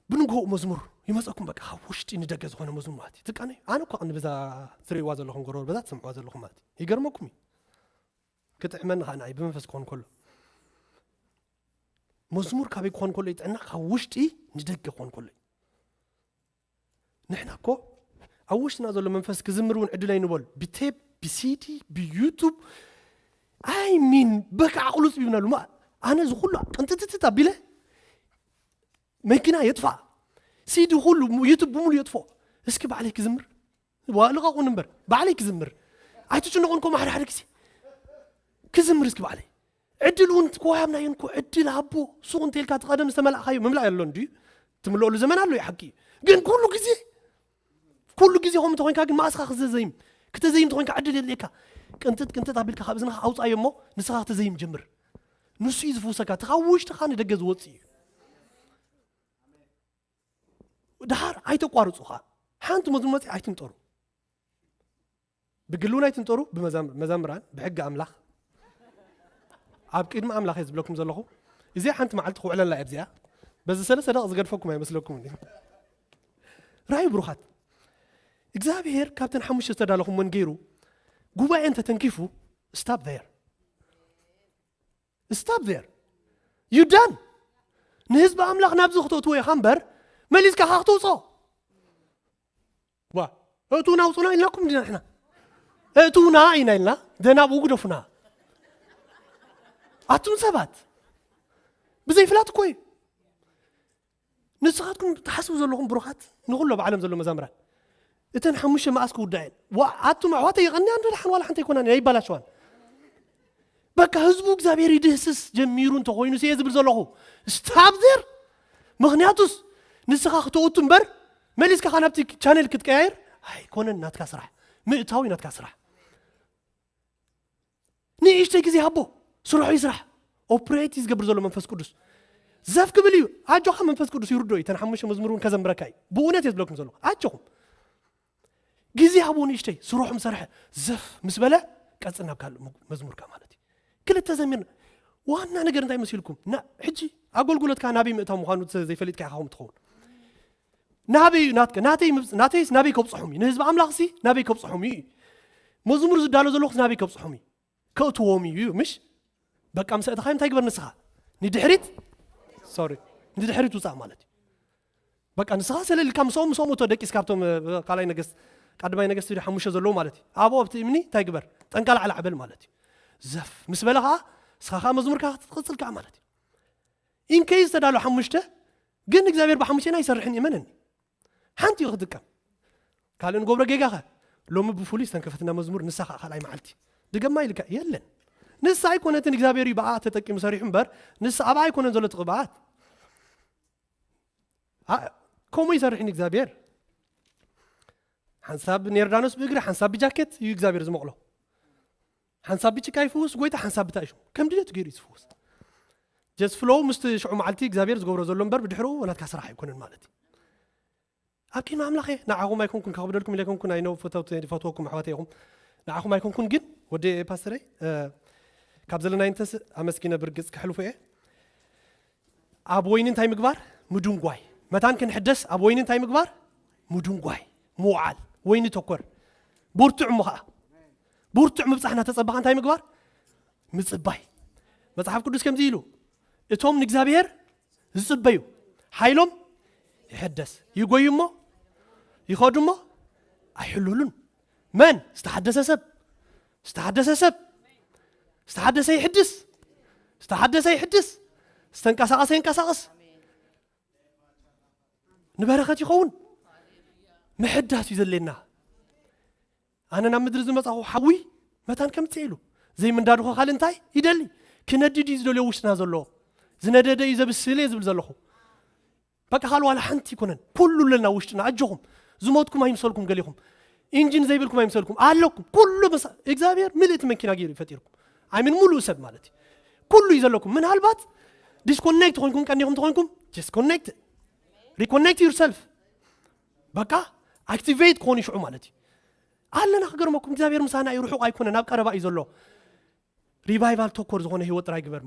ብንግሆ መዝሙር ይመፀኩም፣ በቃ ካብ ውሽጢ ንደገ ዝኾነ መዝሙር ማለት እዩ። ትቃነ ኣነ እኳ ቅኒ በዛ ትርእይዋ ዘለኹም ጎረሮ በዛ ትሰምዕዋ ዘለኹም ማለት እዩ። ይገርመኩም እዩ። ክጥዕመኒ ከዓ ንዓይ ብመንፈስ ክኾን ከሎ መዝሙር ካበይ ክኾን ከሎ ይጥዕና፣ ካብ ውሽጢ ንደገ ክኾን ከሎ እዩ። ንሕና እኮ ኣብ ውሽጥና ዘሎ መንፈስ ክዝምር እውን ዕድል ኣይንበል። ብቴፕ፣ ብሲዲ፣ ብዩቱብ፣ ኣይ ሚን በቃ ዓቕሉ ፅቢብናሉ። ማ ኣነ እዚ ኩሉ ቅንጥጥጥጥ ኣቢለ መኪና የጥፋ፣ ሲዲ ኩሉ ዩቱብ ብምሉ የጥፎ። እስኪ ባዕለይ ክዝምር፣ ዋ ልቐቑን እምበር ባዕለይ ክዝምር። ኣይትጭነቑን ኮ ማሕደ ሓደ ግዜ ክዝምር እስኪ ባዕለይ። ዕድል እውን እኮ ያብናየን እኮ ዕድል ኣቦ ሱቕ እንተልካ እቲ ቀደም ዝተመላእካዮ ምምላእ ኣሎ እንዲ ትምልኦሉ ዘመን ኣሎ እዩ ሓቂ እዩ። ግን ኩሉ ግዜ ኩሉ ግዜ ከም ተኾንካ ግን ማእስኻ ክዘዘይም ክተዘይም ተኾንካ ዕድል የድልየካ። ቅንጥጥ ቅንጥጥ ኣቢልካ ካብ እዝንኻ ኣውፃዮ እሞ ንስኻ ክተዘይም ጀምር። ንሱ እዩ ዝፍውሰካ። እቲ ካብ ውሽጥኻ ንደገ ዝወፅእ እዩ። ድሓር ኣይተቋርፁኻ። ሓንቲ መዝሙር መፅእ ኣይትንጠሩ። ብግሊ እውን ኣይትንጠሩ። ብመዛም- መዛምራን ብሕጊ ኣምላኽ ኣብ ቅድሚ ኣምላኽ እየ ዝብለኩም ዘለኹ። እዚኣ ሓንቲ መዓልቲ ክውዕለላ እየ ኣብዚኣ። በዚ ሰለስተ ደቕ ዝገድፈኩም ኣይመስለኩም እንዲ። ራይ ብሩኻት፣ እግዚኣብሔር ካብተን ሓሙሽተ ዝተዳለኹም መን ገይሩ ጉባኤ እንተተንኪፉ stop there. Stop there. You done. ንህዝቢ ኣምላኽ ናብዚ ክተእትዎ ኢኻ እምበር መሊስካ ካ ክትውፅኦ። ዋ እእትውና ውፁና ኢልናኩም እንዲና ንሕና። እእትውና ኢና ኢልና ደናብኡ ግደፉና። ኣቱም ሰባት ብዘይፍላት እኮ እዩ። ንስኻትኩም ትሓስቡ ዘለኹም ብሩኻት ንኩሎ ብዓለም ዘሎ መዛምራን እተን ሓሙሽተ መዓስ ክውዳእን ዋ ኣቱም ኣሕዋተይ ይቐንያ እንዶ ደሓን ዋላ ሓንቲ ኣይኮናን ኣይባላሸዋን። በቃ ህዝቡ እግዚኣብሔር ይድህስስ ጀሚሩ እንተኾይኑ ስየ ዝብል ዘለኹ stop there። ምኽንያቱስ ንስኻ ክተውቱ እምበር መሊስካ ኻ ናብቲ ቻነል ክትቀያየር ኣይኮነን ናትካ ስራሕ። ምእታው እዩ ናትካ ስራሕ። ንእሽተይ ግዜ ሃቦ ስርሑ ይስራሕ። ኦፕሬት እዩ ዝገብር ዘሎ መንፈስ ቅዱስ። ዘፍ ክብል እዩ። ኣጆኻ መንፈስ ቅዱስ ይርዶ እዩ። ተን ሓሙሽተ መዝሙር እውን ከዘምረካ እዩ። ብእውነት እየ ዝብለኩም ዘለኹ ኣጆኹም። ግዜ ሃቦ ንእሽተይ ስርሑ ምሰርሐ ዘፍ ምስ በለ ቀፅል ናብ ካልእ መዝሙርካ ማለት እዩ። ክልተ ዘሚርና ዋና ነገር እንታይ መሲልኩም? ሕጂ ኣገልግሎትካ ናበይ ምእታው ምዃኑ ዘይፈሊጥካ ኢኻ ከም ትኸውን። ናበይ እዩ ናትከ ናተይ ምብፅ- ናተይስ ናበይ ከብፅሖም እዩ? ንህዝቢ ኣምላኽሲ ናበይ ከብፅሖም እዩ? መዝሙር ዝዳሎ ዘለኹስ ናበይ ከብፅሖም እዩ? ከእትዎም እዩ እዩ ምሽ? በቃ ምስ እተኻዮም እንታይ ግበር ንስኻ ንድሕሪት ሶሪ ንድሕሪት ውፃእ ማለት እዩ። በቃ ንስኻ ሰለልካ ምስኦም ምስኦም እቶ ደቂስ ካብቶም ካልኣይ ነገስት ቀዳማይ ነገስት ሓሙሽተ ዘለዉ ማለት እዩ። ኣብኡ ኣብቲ እምኒ እንታይ ግበር ጠንቃላ ዓላዕበል ማለት እዩ። ዘፍ ምስ በለ ከዓ ንስኻ ከዓ መዝሙርካ ክትቕፅል ከዓ ማለት እዩ። ኢንከይ ዝተዳሎ ሓሙሽተ ግን እግዚኣብሔር ብሓሙሽተ ኣይሰርሕን እመነኒ። ሓንቲ እዩ ክጥቀም። ካልእ ንገብሮ ጌጋ ኸ ሎሚ ብፍሉይ ዝተንከፈትና መዝሙር ንሳ ከዓ ካልኣይ መዓልቲ ድገማ ኢልካ የለን። ንሳ ኣይኮነትን እግዚኣብሔር እዩ ብኣ ተጠቂሙ ሰሪሑ እምበር ንሳ ኣብኣ ኣይኮነን ዘሎ ትቕብኣት። ከምኡ ይሰርሕን እግዚኣብሔር። ሓንሳብ ኔርዳኖስ ብእግሪ ሓንሳብ ብጃኬት እዩ እግዚኣብሔር ዝመቕሎ። ሓንሳብ ብጭቃ ይፍውስ ጎይታ ሓንሳብ ብታእሹ ከም ድልየቱ ገይሩ እዩ ዝፍውስ። ጀስት ፍሎው ምስቲ ሽዑ መዓልቲ እግዚኣብሔር ዝገብሮ ዘሎ እምበር ብድሕርኡ ናትካ ስራሕ ኣይኮነን ማለት እዩ። ኣብ ቅድሚ ኣምላኽ እየ ንዓኹም ኣይኮንኩን ከኽብደልኩም ኢለ ኣይኮንኩን ኣይነው ፈተውኩ ይፈትወኩም ኣሕዋት ኢኹም። ንዓኹም ኣይኮንኩን ግን ወዲ ፓስተረይ ካብ ዘለናይ እንተስ ኣመስኪነ ብርግፅ ክሕልፎ እየ። ኣብ ወይኒ እንታይ ምግባር? ምድንጓይ። መታን ክንሕደስ ኣብ ወይኒ እንታይ ምግባር? ምድንጓይ፣ ምውዓል። ወይኒ ተኮር። ብርቱዕ እሞ ኸዓ ብርቱዕ ምብፃሕ እናተፀበኻ እንታይ ምግባር? ምፅባይ። መፅሓፍ ቅዱስ ከምዚ ኢሉ እቶም ንእግዚኣብሔር ዝፅበዩ ሓይሎም ይሕደስ። ይጎዩ እሞ ይኸዱ እሞ ኣይሕለሉን። መን ዝተሓደሰ ሰብ ዝተሓደሰ ሰብ ዝተሓደሰ ይሕድስ ዝተሓደሰ ይሕድስ ዝተንቀሳቐሰ ይንቀሳቐስ ንበረኸት ይኸውን። ምሕዳስ እዩ ዘድልየና። ኣነ ናብ ምድሪ ዝመፃኹ ሓዊ መታን ከምፅእ ኢሉ ዘይምንዳድኹ ካልእ እንታይ ይደሊ? ክነድድ እዩ ዝደልዮ ውሽጥና ዘሎ ዝነደደ እዩ ዘብስል እየ ዝብል ዘለኹ። በቃ ካልእ ዋላ ሓንቲ ይኮነን ኩሉ ኣለና ውሽጥና ኣጆኹም። ዝሞትኩም ኣይምሰልኩም። ገሊኹም ኢንጂን ዘይብልኩም ኣይምሰልኩም ኣለኩም። ኩሉ ምስ እግዚኣብሔር ምልእቲ መኪና ገይሩ ይፈጢርኩም። ኣይምን ሙሉእ ሰብ ማለት እዩ። ኩሉ እዩ ዘለኩም። ምናልባት ዲስኮኔክት ኮይንኩም ቀኒኹም ተኾይንኩም፣ ዲስኮኔክት፣ ሪኮኔክት ዩርሰልፍ። በቃ ኣክቲቬት ክኾኑ ይሽዑ ማለት እዩ። ኣለና ክገርመኩም፣ እግዚኣብሔር ምሳና እዩ። ርሑቕ ኣይኮነ፣ ናብ ቀረባ እዩ ዘሎ። ሪቫይቫል ተኮር ዝኾነ ህይወት ጥራይ ግበር።